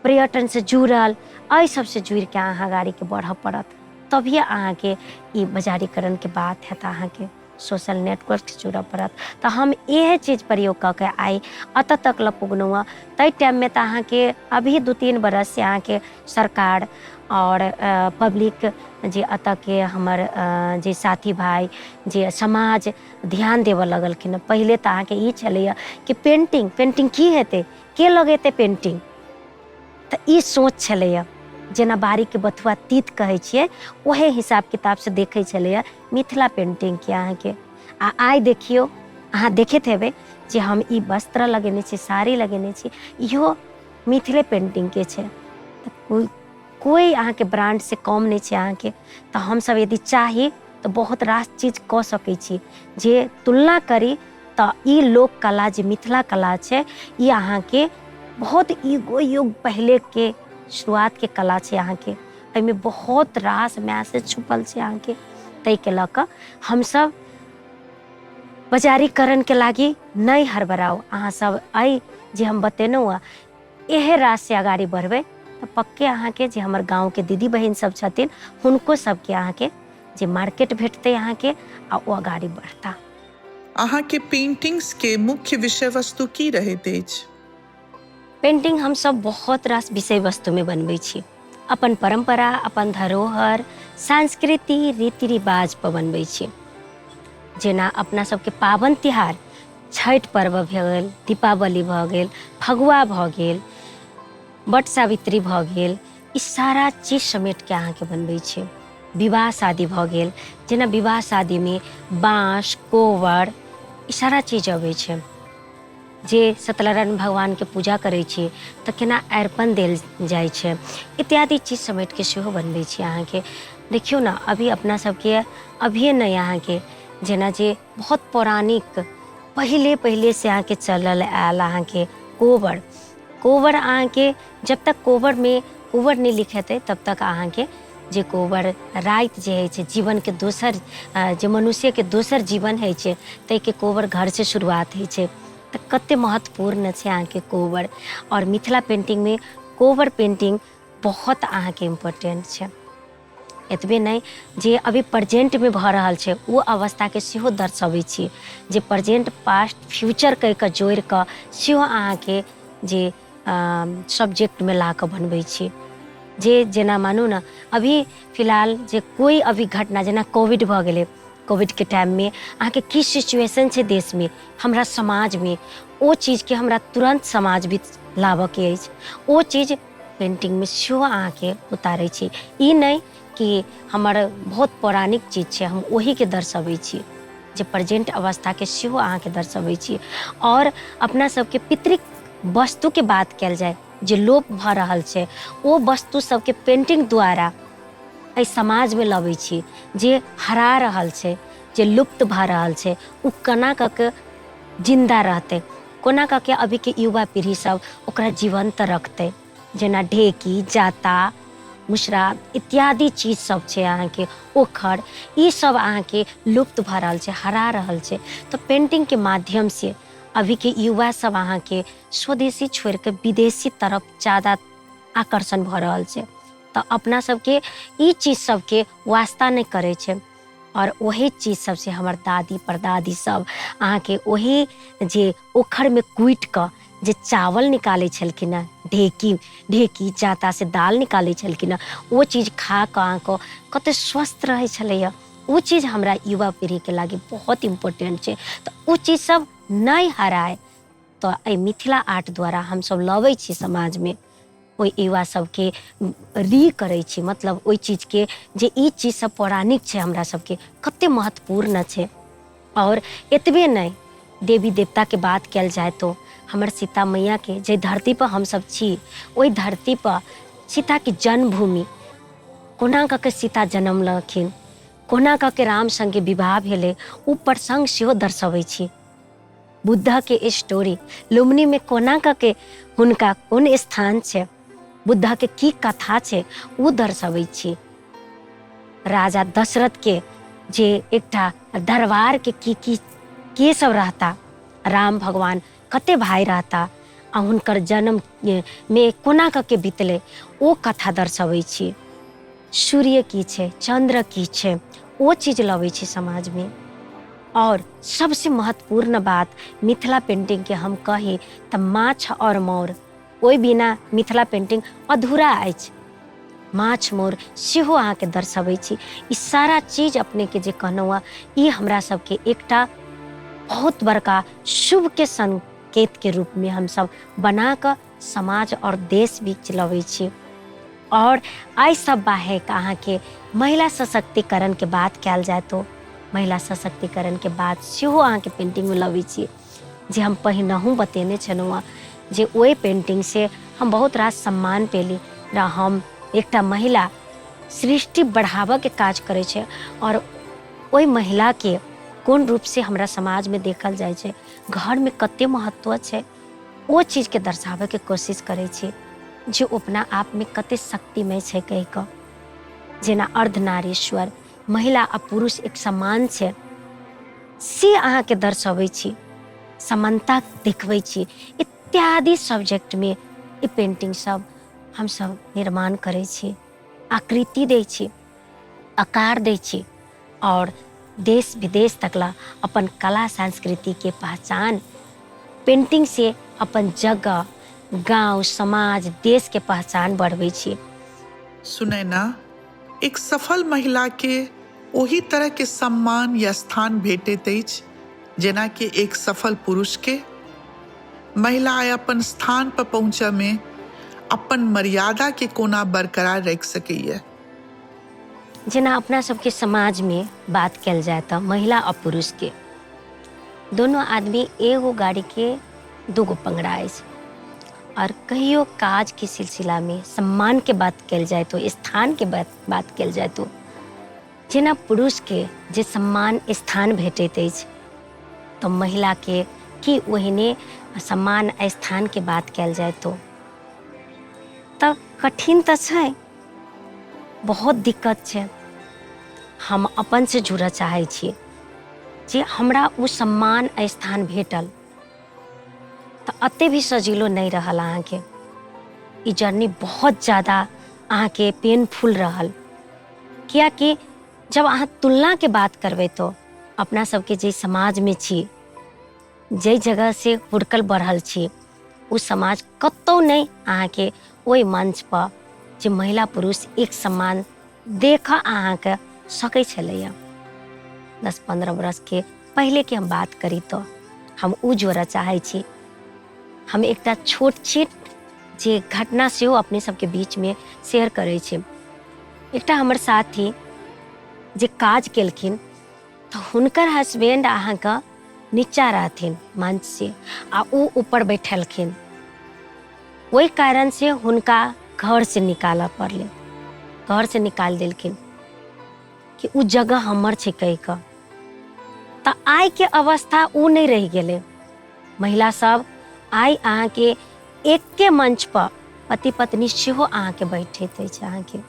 पर्यटनसँ जुड़ल एहि सबसँ जुड़िके अहाँ गाड़ीके बढ़ऽ पड़त, तभिए अहाँके ई बजारीकरणके बात हैत, अहाँके सोशल नेटवर्कसँ जुड़ऽ पड़त। तऽ हम इएह चीज प्रयोग कऽ के आइ एतऽ तक लऽ पुगलहुँ हँ। ताहि टाइममे तऽ अहाँके अभी 2-3 बरससँ अहाँके सरकार आओर पब्लिक जे एतऽके हमर जे साथी भाइ जे समाज ध्यान देबऽ लगलखिन। पहिले तऽ अहाँके ई छलैए कि पेंटिंग पेंटिंग की हेतै, के लगेतै पेंटिंग, तऽ ई सोच छलैए। जेना बारीके बथुआ तीत कहै छियै, ओहे हिसाब किताबसँ देखै छलैए मिथिला पेंटिंगके अहाँके। आ आइ देखियौ, अहाँ देखैत हेबै जे हम ई वस्त्र लगेने छी, साड़ी लगेने छी, इहो मिथिले पेंटिंगके छै। तऽ कोइ अहाँके ब्रांडसँ कम नहि छै अहाँके। तऽ हमसब यदि चाही तऽ बहुत रास चीज कऽ सकै छी। जे तुलना करी तऽ ई लोक कला जे मिथिला कला छै, ई अहाँके बहुत युगो युग पहिलेके शुरुआतके कला छै अहाँके। एहिमे बहुत रास मैसेज छुपल छै अहाँके। ताहिके लऽ कऽ हमसब बजारीकरणके लागि नहि हड़बड़ाउ। अहाँ सब एहि जे हम बतेलहुँ हँ इएह रास्ते अगाडि बढ़बै तऽ पक्के अहाँके जे हमर गाँवके दीदी बहिन सब छथिन हुनको सबके अहाँके जे मार्केट भेटतै अहाँके, आ ओ अगाडि बढ़ता। अहाँके पेंटिंग्स के मुख्य विषय वस्तु की रहैत अछि? पेंटिंग हमसब बहुत रास विषय वस्तुमे बनबै छी। अपन परम्परा, अपन धरोहर, संस्कृति, रीति रिवाज पर बनबै छी। जेना अपना सबके पाबनि तिहार छठि पर्व भऽ गेल, दीपावली भऽ गेल, फगुआ भऽ गेल, वट सावित्री भऽ गेल, ई सारा चीज समेटके अहाँके बनबै छै। विवाह शादी भऽ गेल, जेना विवाह शादीमे बाँस, कोबर, ई सारा चीज अबै छै। जे सत्यनारायण भगवानके पूजा करै छी तऽ केना अरिपन देल जाइ छै, इत्यादि चीज समेटके सेहो बनबै छी अहाँके। देखियौ ने, अभी अपना सबके अभिये नहि अहाँके जेना जे बहुत पौराणिक पहिले पहिलेसँ अहाँके चलल आयल अहाँके कोबर। कोबर अहाँके जब तक कोबरमे कोबर नहि लिखेतै तब तक अहाँके जे कोबर राति जे होइ छै जीवनके दोसर जे मनुष्यके दोसर जीवन होइ छै ताहिके कोबर घरसँ शुरुआत होइ छै। तऽ कते महत्वपूर्ण छै अहाँके कोबर। आओर मिथिला पेन्टिंगमे कोबर पेन्टिंग बहुत अहाँके इम्पोर्टेंट छै। एतबे नहि, जे अभी प्रेजेंटमे भऽ रहल छै ओ अवस्थाके सेहो दर्शबै छी, जे प्रेजेंट पास्ट फ्यूचर कहि कऽ जोड़ि कऽ सेहो अहाँके जे सब्जेक्टमे ला कऽ बनबै छी। जे जेना मानू ने अभी फिलहाल जे कोइ अभी घटना जेना कोविड भऽ गेलै, कोविडके टाइममे अहाँके की सिचुएशन छै देशमे, हमरा समाजमे, ओ चीजके हमरा तुरन्त समाज भी लाबऽके अछि, ओ चीज पेंटिंगमे सेहो अहाँके उतारै छी। ई नहि कि हमर बहुत पौराणिक चीज छै हम ओहीके दर्शबै छी, जे प्रेजेंट अवस्थाके सेहो अहाँके दर्शबै छी। आओर अपना सबके पितृक वस्तुके बात कयल जाय जे लोप भऽ रहल छै, ओ वस्तु सबके पेंटिंग द्वारा एहि समाजमे लबै छी जे हरा रहल छै। जे लुप्त भऽ रहल छै ओ केना कऽ के जिन्दा रहतै, कोना कऽ के अभीके युवा पीढ़ी सब ओकरा जीवन्त रखतै। जेना ढेकी, जाता, मुसरा इत्यादि चीज सब छै अहाँके, ओखर, ई सब अहाँके लुप्त भऽ रहल छै, हरा रहल छै। तऽ पेंटिंगके माध्यमसँ अभीके युवा सब अहाँके स्वदेशी छोड़िके विदेशी तरफ जादा आकर्षण भऽ रहल छै। तऽ अपना सबके ई चीज सबके वास्ता नहि करै छै। आओर ओही चीज सबसँ हमर दादी परदादी सब अहाँके ओही जे ओखरमे कुटि कऽ जे चावल निकालै छलखिन हँ, ढेकी ढेकी जाँतासँ दालि निकालै छलखिन हँ, ओ चीज खा कऽ अहाँके कते स्वस्थ रहै छलैए। ओ चीज हमरा युवा पीढ़ीके लागि बहुत इम्पोर्टेंट छै। तऽ ओ चीज सब नहि हराय, तऽ एहि मिथिला आर्ट द्वारा हमसब लबै छी समाजमे, ओहि युवा सबके री करै छी, मतलब ओहि चीजके जे ई चीज सब पौराणिक छै, हमरा सबके कते महत्वपूर्ण छै। आओर एतबे नहि, देवी देवताके बात कयल जाय तो हमर सीता मैयाके जाहि धरतीपर हमसब छी, ओहि धरतीपर सीताके जन्मभूमि, कोना कऽ के सीता जन्म लेलखिन, कोना कऽ के राम सङ्गे विवाह भेलै, ओ प्रसङ्ग सेहो दर्शबै छी। बुद्धाके स्टोरी, लुम्बिनीमे कोना कऽ के हुनका कोन स्थान छै, बुद्धाके की कथा छै, ओ दर्शबै छी। राजा दशरथके जे एकटा दरबारके की की के सब रहता, राम भगवान कते भाई रहता आ हुनकर जन्म मे कोना कऽ के बितलै, ओ कथा दर्शबै छी। सूर्य की छै, चन्द्र की छै, ओ चीज लबै छी समाजमे। आओर सबसे महत्वपूर्ण बात मिथिला पेंटिंगके हम कही तऽ माछ आओर मौर, ओहि बिना मिथिला पेंटिंग अधूरा अछि। माछ मौर सेहो अहाँके दर्शबै छी। ई सारा चीज अपनेके जे कहलहुँ हँ, ई हमरा सबके एकटा बहुत बड़का शुभके संकेतके रूपमे हमसब बना कऽ समाज आओर देश बीच लबै छी। आओर एहि सब बाहेक अहाँके महिला सशक्तिकरणके बात कयल जाय तो महिला सशक्तिकरणके बात सेहो अहाँके पेंटिंगमे लबै छी, जे हम पहिनहुँ बतेने छलहुँ हँ जे ओहि पेंटिंगसँ हम बहुत रास सम्मान पेली र हम एकटा महिला सृष्टि बढ़ाबऽके काज करै छै आओर ओहि महिलाके कोन रूपसँ हमरा समाजमे देखल जाइ छै, घरमे कते महत्व छै, ओ चीजके दर्शाबैके कोशिश करै छी जे ओ अपना आपमे कते शक्तिमय छै कहि कऽ। जेना अर्धनारीश्वर, महिला आ पुरुष एक समान छै से अहाँके दर्शबै छी, समानता देखबै छी। इत्यादि सब्जेक्टमे ई पेंटिंग सब हमसब निर्माण करै छी, आकृति दै छी, आकार दै छी आओर देश विदेश तक ला अपन कला संस्कृतिके पहचान पेंटिंग से अपन जगह, गाँव, समाज, देशके पहचान बढ़बै छी। सुनैना, एक सफल महिला के ओही तरह के सम्मान या स्थान भेटैत अछि जेना कि एक सफल पुरुष के। महिला आइ अपन स्थान पर पहुंचय में अपन मर्यादा के कोना बरकरार राखि सकैए? जेना अपना सबके समाजमे बात कयल जाय तऽ महिला आ पुरुषके दोनो आदमी एगो गाड़ीके दूगो पंगड़ा अछि। आओर कहियो काजके सिलसिलामे सम्मानके बात कयल जाय तो, स्थानके बात कयल जाय तो, जेना पुरुषके जे सम्मान स्थान भेटैत अछि तऽ महिलाके की ओहने सम्मान स्थानके बात कयल जाय तो तऽ कठिन तऽ छै, बहुत दिक्कत छै। हम अपन से जुड़ऽ चाहै छी जे हमरा ओ सम्मान स्थान भेटल तऽ एते भी सजीलो नहि रहल। अहाँके ई जर्नी बहुत ज़्यादा अहाँके पेनफुल रहल, कियाकि जब अहाँ तुलनाके बात करबै तो अपना सबके जे समाजमे छी, जाहि जगहसँ हुड़कल बढ़ल छी, ओ समाज कतहु नहि अहाँके ओहि मंचपर जे महिला पुरुष एक समान देखऽ अहाँके सकै छलैए। 10-15 बरसके पहिलेके हम बात करी तऽ हम ओ जोड़ऽ चाहै छी। हम एकटा छोट छिट जे घटना सेहो अपने सबके बीचमे शेयर करै छी। एकटा हमर साथी जे काज केलखिन तऽ हुनकर हसबैंड अहाँके नीचा रहथिन मंच से आ ओ ऊपर बैठलखिन, ओहि कारण से हुनका घर से निकालऽ पड़लै, घर से निकालि देलखिन कि ओ जगह हमर छै कहि कऽ। तऽ आइके अवस्था ओ नहि रहि गेलै। महिला सब आइ अहाँके एके मंच पर पति पत्नी सेहो अहाँके बैठैत अछि अहाँके।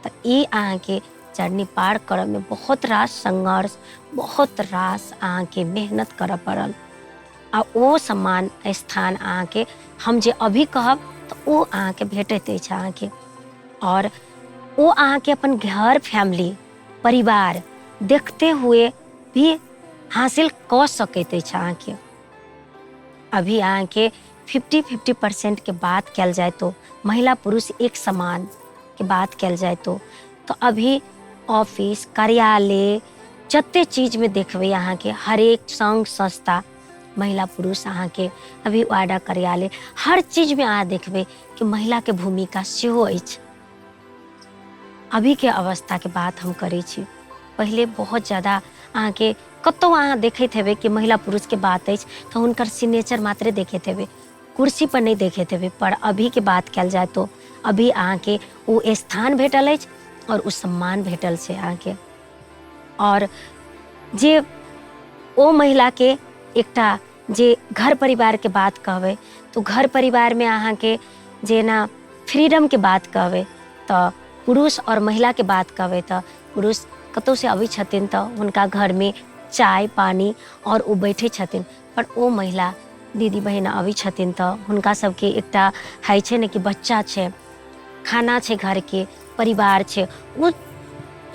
तऽ ई अहाँके जर्नी पार करऽमे बहुत रास संघर्ष, बहुत रास अहाँके मेहनत करऽ पड़ल आ ओ सम्मान स्थान अहाँके हम जे अभी कहब तऽ ओ अहाँके भेटैत अछि अहाँके। आओर ओ अहाँके अपन घर, फैमिली, परिवार देखते हुए भी हासिल कऽ सकैत अछि अहाँके। अभी अहाँके 50-50% के बात कयल जाय तो महिला पुरुष एक समान के बात कयल जाय तो अभी ऑफिस, कार्यालय जते चीजमे देखबै अहाँके हरेक संघ संस्था महिला पुरुष अहाँके अभी वाडा कार्यालय हर चीजमे अहाँ देखबै कि महिलाके भूमिका सेहो अछि। अभीके अवस्थाके बात हम करै छी, पहिले बहुत ज्यादा अहाँके कतहु अहाँ देखैत हेबै कि महिला पुरुषके बात अछि तऽ हुनकर सिग्नेचर मात्रे देखैत हेबै, कुर्सी पर नहि देखैत हेबै। पर अभीके बात कयल जाय तो अभी अहाँके ओ स्थान भेटल अछि आओर ओ सम्मान भेटल छै अहाँके। आओर जे ओ महिलाके एकटा जे घर परिवारके बात कहबै तऽ घर परिवारमे अहाँके जेना फ्रीडमके बात कहबै तऽ पुरुष आओर महिलाके बात कहबै तऽ पुरुष कतहुसँ अबै छथिन तऽ हुनका घरमे चाय पानी आओर ओ बैठै छथिन, पर ओ महिला दीदी बहिन अबै छथिन तऽ हुनका सबके एकटा होइ छै ने कि बच्चा छै, खाना छै, घरके परिवार छै, ओ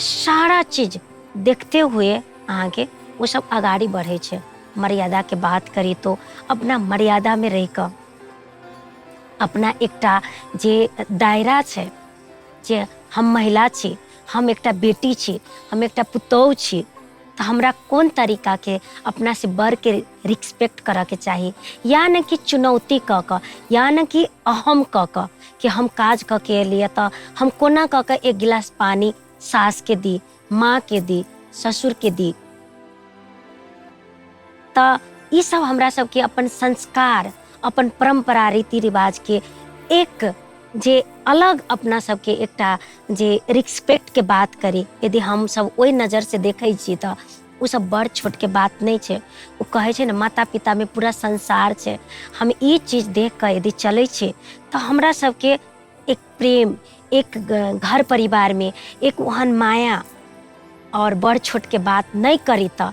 सारा चीज देखते हुए अहाँके ओ सब अगाड़ी बढ़ै छै। मर्यादाके बात करी तो अपना मर्यादामे रहिकऽ अपना एकटा जे दायरा छै जे हम महिला छी, हम एकटा बेटी छी, हम एकटा पुतोहु छी, तऽ हमरा कोन तरीकाके अपनासँ बड़के रिस्पेक्ट करऽके चाही, या ने कि चुनौती कऽ कऽ या ने कि अहम कऽ कऽ कि हम काज कऽ के एलियै तऽ हम कोना कऽ कऽ एक गिलास पानि सासके दी, माँके दी, ससुरके दी। तऽ ई सब हमरा सबके अपन संस्कार, अपन परम्परा, रीति रिवाजके एक जे अलग अपना सबके एकटा जे रिस्पेक्टके बात करी, यदि हमसब ओहि नजरसँ देखै छी तऽ ओ सब बड़ छोटके बात नहि छै। ओ कहै छै ने माता पितामे पूरा संसार छै। हम ई चीज देख कऽ यदि चलै छी तऽ हमरा सबके एक प्रेम, एक घर परिवारमे एक ओहन माया आओर बड़ छोटके बात नहि करी तऽ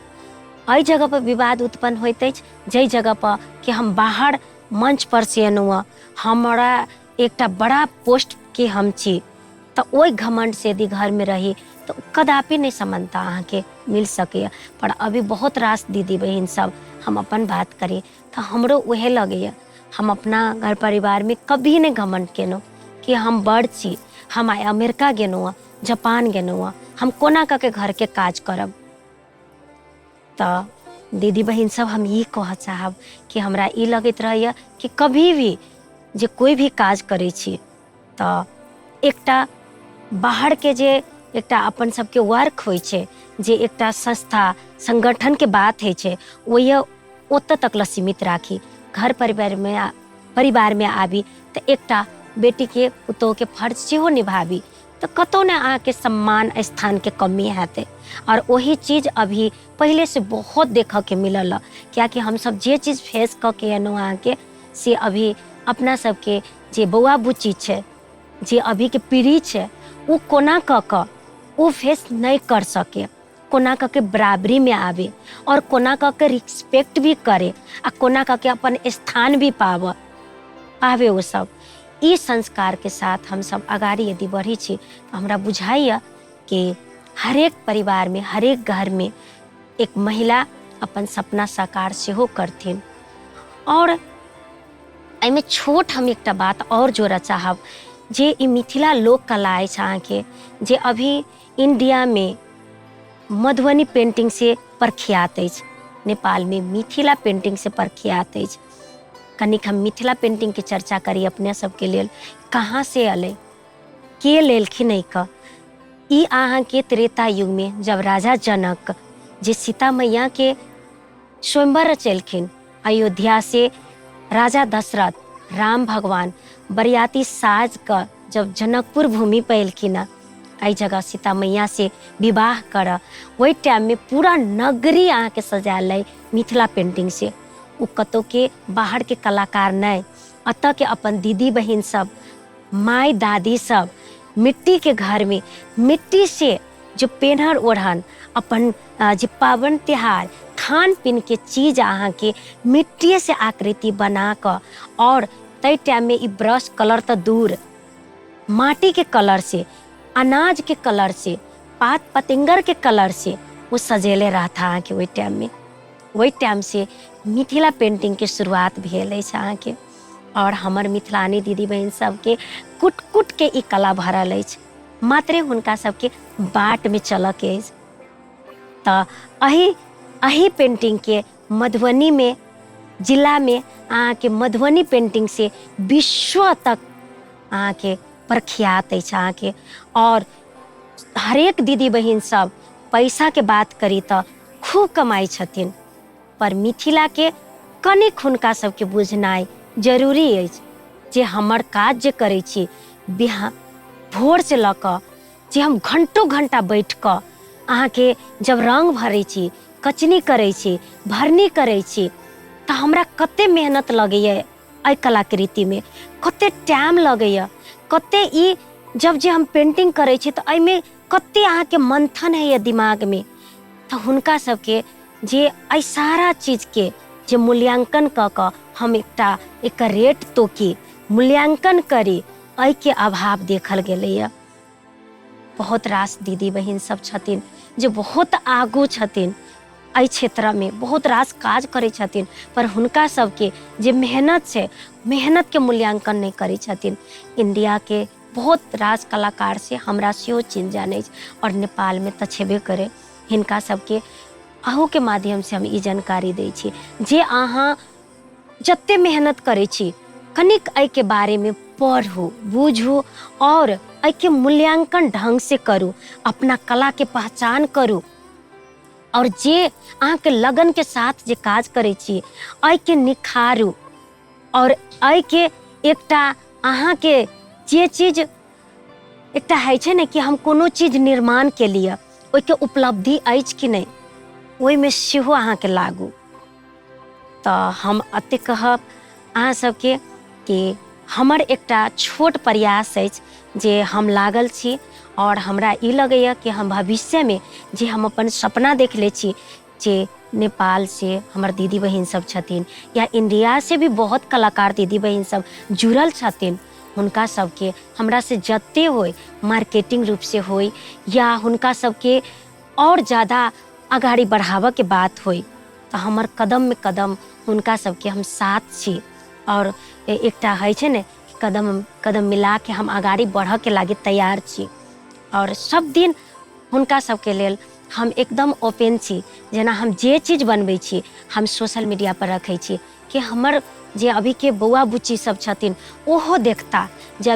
एहि जगहपर विवाद उत्पन्न होइत अछि। जाहि जगहपर कि हम बाहर मंचपर से एलहुँ हँ, हमरा एकटा बड़ा पोस्टके हम छी, तऽ ओहि घमण्डसँ यदि घरमे रही तऽ कदापि नहि समानता अहाँके मिल सकैए। पर अभी बहुत रास दीदी बहिन सब, हम अपन बात करी तऽ हमरो उएह लगैए, हम अपना घर परिवारमे कभी नहि घमण्ड केलहुँ कि हम बड़ छी, हम आइ अमेरिका गेलहुँ हँ, जापान गेलहुँ हँ, हम कोना कऽ के घरके काज करब। तऽ दीदी बहिन सब हम ई कहऽ चाहब कि हमरा ई लगैत रहैए कि कभी भी जे कोइ भी काज करै छी तऽ एकटा बाहरके जे एकटा अपन सबके वर्क होइ छै, जे एकटा संस्था संगठनके बात होइ छै, ओहि ओतऽ तक लए सीमित राखी। घर परिवारमे आबी तऽ एकटा बेटीके पुतोहुके फर्ज सेहो निभाबी तऽ कतहु ने अहाँके सम्मान स्थानके कमी हेतै। आओर ओही चीज अभी पहिलेसँ बहुत देखऽके मिलल हँ, कियाकि हमसब जे चीज फेस कऽ के एलहुँ अहाँके से अभी अपना सबके जे बौआ बुच्ची छै, जे अभीके पीढ़ी छै, ओ कोना कऽ कऽ ओ फेस नहि कर सकै, कोना कऽ के बराबरीमे आबै आओर कोना कऽ के रिस्पेक्ट भी करे आ कोना कऽ के अपन स्थान भी पाबै ओ सब। ई संस्कारके साथ हमसब अगाड़ी यदि बढ़ै छी तऽ हमरा बुझाइए कि हरेक परिवारमे, हरेक घरमे एक महिला अपन सपना साकार सेहो करथिन। आओर एहिमे छोट हम एकटा बात आओर जोड़ऽ चाहब जे ई मिथिला लोक कला अछि अहाँके, जे अभी इंडियामे मधुबनी पेंटिंग से प्रख्यात अछि, नेपालमे मिथिला पेंटिंग से प्रख्यात अछि। कनिक हम मिथिला पेंटिंगके चर्चा करी अपने सबके लेल, कहाँ से एलै, के लेलखिन एहिके। ई अहाँके त्रेता युगमे जब राजा जनक जे सीता मैयाके स्वयंवर रचेलखिन, अयोध्या से राजा दशरथ राम भगवान बरियाती साज कऽ जब जनकपुर भूमि पर एलखिन हँ, एहि जगह सीता मैया से विवाह करऽ। ओहि टाइममे पूरा नगरी अहाँके सजायल अइ मिथिला पेंटिंग से। ओ कतौके बाहरके कलाकार नहि, एतऽके अपन दीदी बहिन सब, माय दादी सब मिट्टीके घरमे मिट्टी से जो पेनहर ओढ़न, अपन जे पाबनि तिहार खान पीनके चीज अहाँके मिट्टिए से आकृति बना कऽ, आओर ताहि टाइममे ई ब्रश कलर तऽ दूर, माटीके कलर से, अनाजके कलर से, पात पतिंगरके कलर से ओ सजेले रहता अहाँके ओहि टाइममे। ओहि टाइमसँ मिथिला पेंटिंगके शुरुआत भेल अछि अहाँके। आओर हमर मिथिलानी दीदी बहिन सबके कुट कुटके ई कला भरल अछि, मात्रे हुनका सबके बाटमे चलऽके अछि। तऽ एहि एहि पेंटिंगके मधुबनीमे जिलामे अहाँके मधुबनी पेंटिंग से विश्व तक अहाँके प्रख्यात अछि अहाँके। आओर हरेक दीदी बहिन सब पैसाके बात करी तऽ खूब कमाइ छथिन, पर मिथिलाके कनिक हुनका सबके बुझनाइ जरूरी अछि जे हमर काज जे करै छी बिहान भोरसँ लऽ कऽ जे हम घंटो घंटा बैठ कऽ अहाँके जब रङ्ग भरै छी, कचनी करै छी, भरनी करै छी, तऽ हमरा कते मेहनत लगैए एहि कलाकृतिमे, कते टाइम लगैए, कते ई जब जे हम पेंटिंग करै छी तऽ एहिमे कते अहाँके मंथन होइए दिमागमे। तऽ हुनका सबके जे एहि सारा चीजके जे मूल्यांकन कऽ कऽ हम एकटा एकर रेट तोकी मूल्यांकन करी, एहिके अभाव देखल गेलैए। बहुत रास दीदी बहिन सब छथिन जे बहुत आगू छथिन एहि क्षेत्रमे, बहुत रास काज करै छथिन, पर हुनका सबके जे मेहनत छै मेहनतके मूल्यांकन नहि करै छथिन। इंडियाके बहुत रास कलाकार से हमरा सेहो चिन्ह जान अछि आओर नेपालमे तऽ छेबे करै। हिनका सबके अहूके माध्यमसँ हम ई जानकारी दै छी जे अहाँ जते मेहनत करै छी कनिक एहिके बारेमे पढ़ू, बुझू आओर एहिके मूल्यांकन ढङ्गसँ करू, अपना कलाके पहचान करू आओर जे अहाँके लगनके साथ जे काज करै छी एहिके निखारू आओर एहिके एकटा अहाँके जे चीज एकटा होइ छै ने कि हम कोनो चीज निर्माण केलियै ओहिके उपलब्धि अछि कि नहि, ओहिमे सेहो अहाँके लागू। तऽ हम एतेक कहब अहाँ सबके कि हमर एकटा छोट प्रयास अछि जे हम लागल छी आओर हमरा ई लगैए कि हम भविष्यमे जे हम अपन सपना देखले छी जे नेपालसँ हमर दीदी बहिन सब छथिन या इण्डियासँ भी बहुत कलाकार दीदी बहिन सब जुड़ल छथिन, हुनका सबके हमरासँ जते होइ मार्केटिंग रूपसँ होइ या हुनका सबके आओर ज्यादा अगाडि बढ़ाबऽके बात होइ तऽ हमर कदममे कदम हुनका सबके हम साथ छी। आओर एकटा होइ छै ने कदम कदम मिलाके हम अगाडि बढ़ऽके लागि तैयार छी आओर सब दिन हुनका सबके लेल हम एकदम ओपन छी। जेना हम जे चीज बनबै छी हम सोशल मीडिया पर रखै छी कि हमर जे अभीके बौआ बुच्ची सब छथिन ओहो देखता जे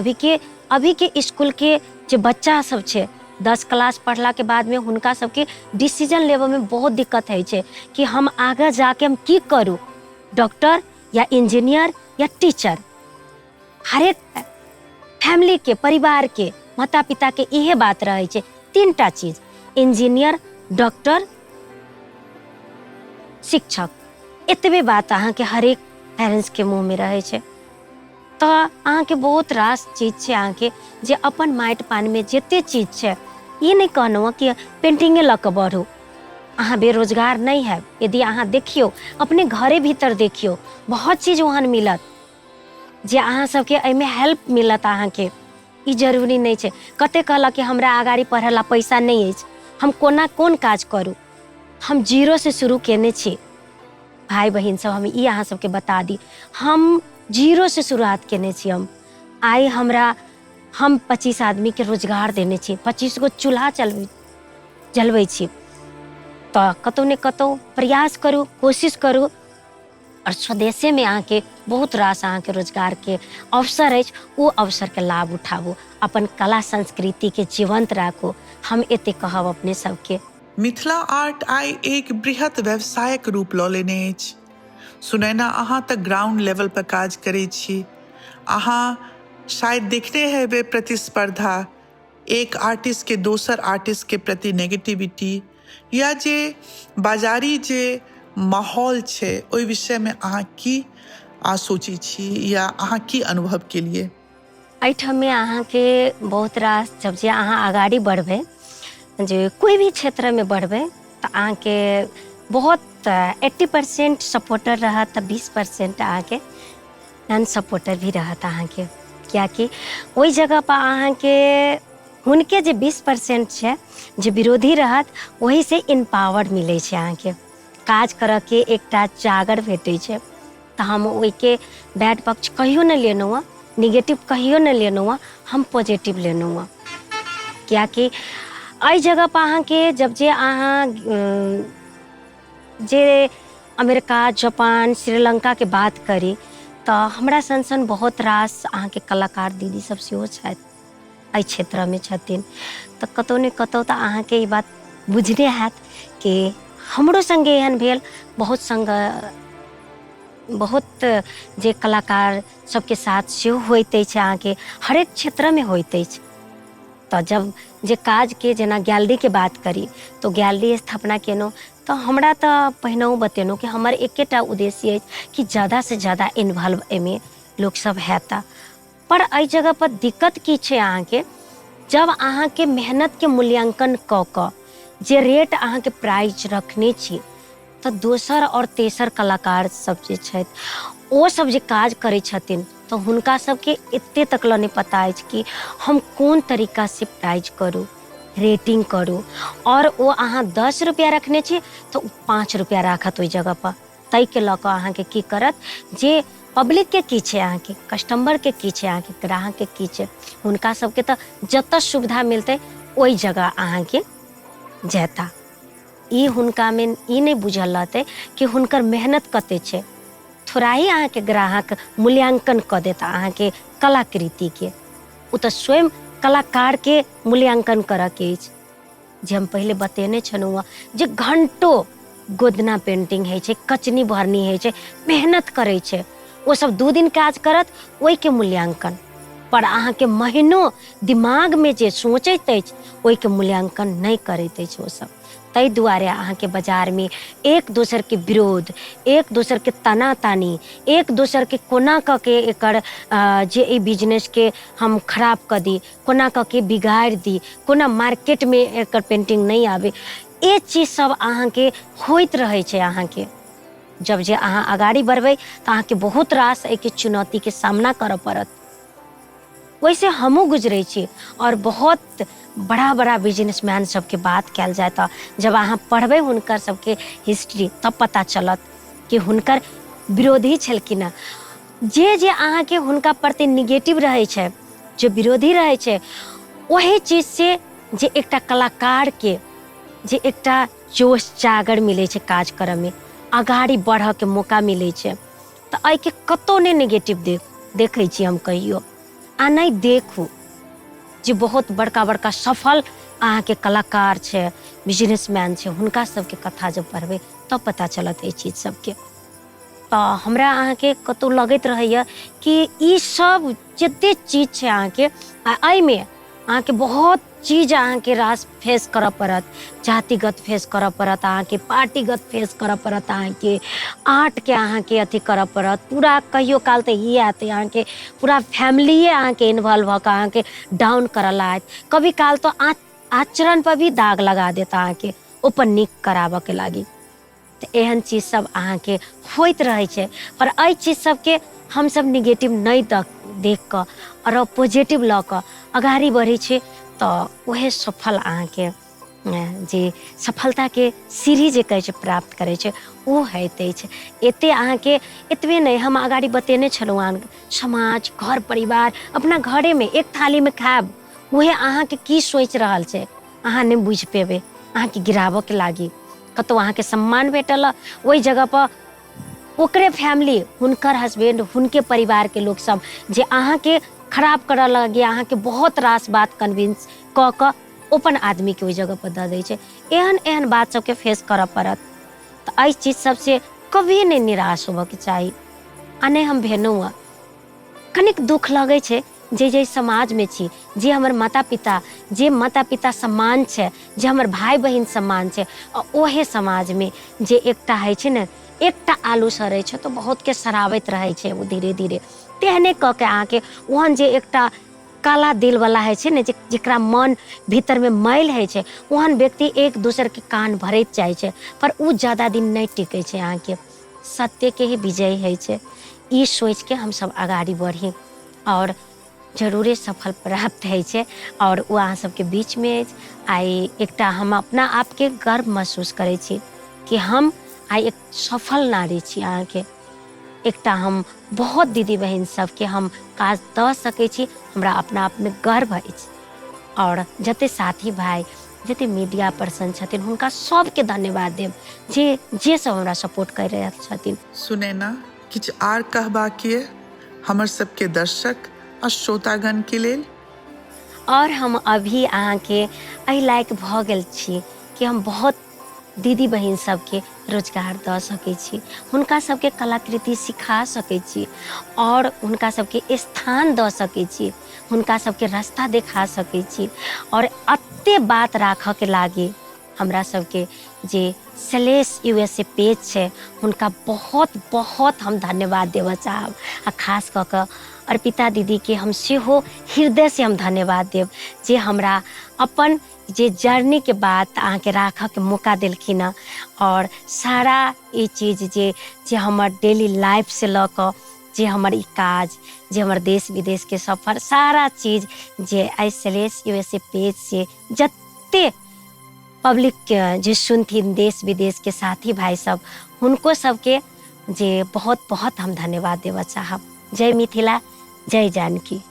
अभीके इसकुलके जे बच्चा सब छै 10 क्लास पढ़लाके बादमे हुनका सबके डिसीजन लेबऽमे बहुत दिक्कत होइ छै कि हम आगाँ जाके हम की करू, डॉक्टर या इंजीनियर या टीचर। हरेक फैमिलीके, परिवारके, माता पिताके इहे बात रहै छै, 3टा चीज, इंजीनियर, डॉक्टर, शिक्षक। एतबे बात अहाँके हरेक पेरेंट्सके मुँहमे रहै छै। तऽ अहाँके बहुत रास चीज छै अहाँके जे अपन माटि पानिमे जते चीज छै, ई नहि कहलहुँ कि पेंटिंगे लऽ कऽ बढ़ू, अहाँ बेरोजगार नहि हैब। यदि अहाँ देखियौ अपने घरे भीतर देखियौ, बहुत चीज ओहन मिलत जे अहाँ सबके एहिमे हेल्प मिलत अहाँके। ई जरूरी नहि छै कते कहलक कि हमरा अगाडि पढ़ै ला पैसा नहि अछि, हम कोना कोन काज करू। हम जीरोसँ शुरू केने छी भाइ बहिन सब, हम ई अहाँ सबके बता दी, हम जीरोसँ शुरुआत केने छी। हम आइ हमरा हम 25 आदमीके रोजगार देने छी, 25 गो चूल्हा जलबै छी। तऽ कतहु ने कतहु प्रयास करू, कोशिश करू आओर स्वदेशेमे अहाँके बहुत रास अहाँके रोजगारके अवसर अछि, ओ अवसरके लाभ उठाबू, अपन कला संस्कृतिके जीवंत राखू। हम एते कहब अपने सबके। मिथिला आर्ट आइ एक बृहत व्यवसायक रूप लऽ लेने अछि। सुनैना, अहाँ तऽ ग्राउंड लेवल पर काज करै छी, अहाँ शायद देखने हेबै प्रतिस्पर्धा। एक आर्टिस्टके दोसर आर्टिस्टके प्रति नेगेटिविटी या जे बाजारी जे माहौल छै, ओहि विषयमे अहाँ की सोचै छी या अहाँ की अनुभव केलियै? एहिठाममे अहाँके बहुत रास, जब जे अहाँ अगाडि बढ़बै, जे कोइ भी क्षेत्रमे बढ़बै, तऽ अहाँके बहुत 80% सपोर्टर रहत तऽ 20% अहाँके नॉन सपोर्टर भी रहत अहाँके, किएकि ओहि जगहपर अहाँके हुनके जे 20% छै जे विरोधी रहत, ओहिसँ इम्पावर मिलै छै, अहाँके काज करऽके एकटा जागर भेटै छै। तऽ हम ओहिके बैड पक्ष कहियो नहि लेलहुँ हँ, निगेटिव कहियो नहि लेलहुँ हँ, हम पॉजिटिव लेलहुँ हँ, किएकि एहि जगहपर अहाँके जब जे अहाँ जे अमेरिका, जापान, श्रीलङ्काके बात करी तऽ हमरा सन सन बहुत रास अहाँके कलाकार दीदी सब सेहो छथि, एहि क्षेत्रमे छथिन। तऽ कतहु ने कतहु तऽ अहाँके ई बात बुझने हैत कि हमरो सङ्गे एहन भेल। बहुत सङ्ग बहुत जे कलाकार सबके साथ सेहो होइत अछि, अहाँके हरेक क्षेत्रमे होइत अछि। तऽ जब जे काजके जेना गैलरीके बात करी तऽ गैलरी स्थापना केलहुँ तऽ हमरा तऽ पहिनहु बतेलहुँ कि हमर एकेटा उद्देश्य अछि कि ज्यादासँ ज्यादा इन्वॉल्व एहिमे लोकसभ हेता। पर एहि जगहपर दिक्कत की छै अहाँके, जब अहाँके मेहनतके मूल्यांकन कऽ कऽ जे रेट अहाँके प्राइज रखने छी, तऽ दोसर आओर तेसर कलाकार सब जे छथि, ओ सब जे काज करै छथिन, तऽ हुनका सबके एते तक लए नहि पता अछि कि हम कोन तरीकासँ प्राइज करू, रेटिंग करू। आओर ओ अहाँ 10 रुपैआ रखने छी तऽ ओ 5 रुपैआ राखत ओहि जगहपर। ताहिके लऽ कऽ अहाँके की करत जे पब्लिकके की छै, अहाँके कस्टमरके की छै, अहाँके ग्राहकके की छै, हुनका सबके तऽ जतऽ सुविधा मिलतै ओहि जगह अहाँके जेता। ई हुनकामे ई नहि बुझल रहतै कि हुनकर मेहनत कते छै। थोड़ा ही अहाँके ग्राहक मूल्यांकन कऽ देता अहाँके कलाकृतिके। ओ तऽ स्वयं कलाकारके मूल्यांकन करऽके अछि, जे हम पहिले बतेने छलहुँ हँ जे घंटो गोदना पेंटिंग होइ छै, कचनी भरनी होइ छै, मेहनत करै छै ओसब, 2 दिन काज करत ओहिके मूल्यांकन पर अहाँके महीनो दिमागमे जे सोचैत अछि ओहिके मूल्यांकन नहि करैत अछि ओसब। ताहि दुआरे अहाँके बाजारमे एक दोसरके विरोध, एक दोसरके तना तानी, एक दोसरके कोना कऽ के एकर जे ई बिजनेसके हम खराब कऽ दी, कोना कऽ के बिगाड़ि दी, कोना मार्केटमे एकर पेंटिंग नहि आबै, ई चीज सब अहाँके होइत रहै छै। अहाँके जब जे अहाँ अगाडि बढ़बै तऽ अहाँके बहुत रास एहिके चुनौतीके सामना करऽ पड़त। वैसे हमहूँ गुजरै छी आओर बहुत बड़ा बड़ा बिजनेसमैन सबके बात कयल जाय तऽ जब अहाँ पढ़बै हुनकर सबके हिस्ट्री तब पता चलत कि हुनकर विरोधी छलखिन हँ। जे जे अहाँके हुनका प्रति निगेटिव रहै छै, जे विरोधी रहै छै, ओही चीजसँ जे एकटा कलाकारके जे एकटा जोश जागर मिलै छै, काज करऽमे अगाडि बढ़ऽके मौका मिलै छै। तऽ एहिके कतहु नहि नेगेटिव देखै छी हम कहियो आ नहि देखू। जे बहुत बड़का बड़का सफल अहाँके कलाकार छै, बिजनेसमैन छै, हुनका सबके कथा जब पढ़बै तब पता चलत एहि चीज सबके। तऽ हमरा अहाँके कतहु लगैत रहैए कि ई सब जते चीज छै अहाँके, आ एहिमे अहाँके बहुत चीज अहाँके रास फेस करऽ पड़त, जातिगत फेस करऽ पड़त अहाँके, पार्टीगत फेस करऽ पड़त अहाँके, आर्टके अहाँके अथी करऽ पड़त पूरा। कहियो काल तऽ ई आयत अहाँके पूरा फैमिलिए अहाँके इन्वॉल्व भऽ कऽ अहाँके डाउन करऽ लागत। कभी काल तऽ आचरण पर भी दाग लगा देत अहाँके ओपर नीक कराबऽके लागी। तऽ एहन चीज सब अहाँके होइत रहै छै, पर एहि चीज सबके हमसब निगेटिव नहि देख कऽ आओर पॉजिटिव लऽ कऽ अगाड़ी बढ़ै छी तऽ उएह सफल अहाँके जे सफलताके सीढ़ी जे कहै छै प्राप्त करै छै ओ होइत अछि। एते अहाँके एतबे नहि, हम अगाड़ी बतेने छलहुँ अहाँ समाज, घर परिवार, अपना घरेमे एक थालीमे खायब, उहे अहाँके की सोचि रहल छै अहाँ नहि बुझि पेबै। अहाँके गिराबऽके लागी कतहु अहाँके सम्मान भेटल, ओहि जगहपर ओकरे फैमिली, हुनकर हस्बैंड, हुनके परिवारके लोकसब जे अहाँके खराब करऽ लगैए, अहाँके बहुत रास बात कन्विंस कऽ कऽ अपन आदमीके ओहि जगहपर दऽ दै छै। एहन एहन बात सबके फेस करऽ पड़त। तऽ एहि चीज सबसँ कभी नहि निराश होबऽके चाही आ नहि हम भेलहुँ हँ। कनिक दुःख लगै छै जे जाहि समाजमे छी, जे हमर माता पिता, जे माता पिता सम्मान छै, जे हमर भाय बहिन सम्मान छै, आ ओहे समाजमे जे एकटा होइ छै ने, एकटा आलू सड़ै छै तऽ बहुतके सराबैत रहै छै ओ धीरे धीरे, तेहने कऽ के अहाँके ओहन जे एकटा काला दिलवला होइ छै ने, जे जकरा मन भीतरमे मैल होइ छै, ओहन व्यक्ति एक दोसरके कान भरैत जाइ छै, पर ओ ज्यादा दिन नहि टिकै छै। अहाँके सत्यके ही विजय होइ छै, ई सोचिके हमसब अगाडि बढ़ी आओर जरूरे सफल प्राप्त होइ छै। आओर ओ अहाँ सबके बीचमे अछि। आइ एकटा हम अपना आपके गर्व महसूस करै छी कि हम आइ एक सफल नारी छी। अहाँके एकटा हम बहुत दीदी बहिन सबके हम काज दऽ सकै छी, हमरा अपना आपमे गर्व अछि। आओर जते साथी भाइ, जते मीडिया पर्सन छथिन, हुनका सबके धन्यवाद देब जे जे सब हमरा सपोर्ट करि रहल छथिन। सुनैना, किछु आर कहबाक ये हमर सबके दर्शक आ श्रोतागण के लेल? और हम अभी अहाँके एहि लायक भऽ गेल छी कि हम बहुत दीदी बहिन सबके रोजगार दऽ सकै छी, हुनका सबके कलाकृति सिखा सकै छी और हुनका सबके स्थान दऽ सकै छी, हुनका सबके रास्ता देखा सकै छी। और एते बात राखऽके लागि हमरा सबके जे Salesh U S A page छै, हुनका बहुत बहुत हम धन्यवाद देबऽ चाहब, आ खास कऽ कऽ अर्पिता दीदीके हम सेहो हृदयसँ हम धन्यवाद देब जे हमरा अपन जे जर्नीके बात अहाँके राखऽके मौका देलखिन हँ। आओर सारा ई चीज जे जे हमर डेली लाइफसँ लऽ कऽ जे हमर ई काज, जे हमर देश विदेशके सफर, सारा चीज जे आइ सलेश यू एस ए पेजसँ जते पब्लिकके जे सुनथिन, देश विदेशके साथी भाइ सब, हुनको सबके जे बहुत बहुत हम धन्यवाद देबऽ चाहब। जय मिथिला, जय जानकी।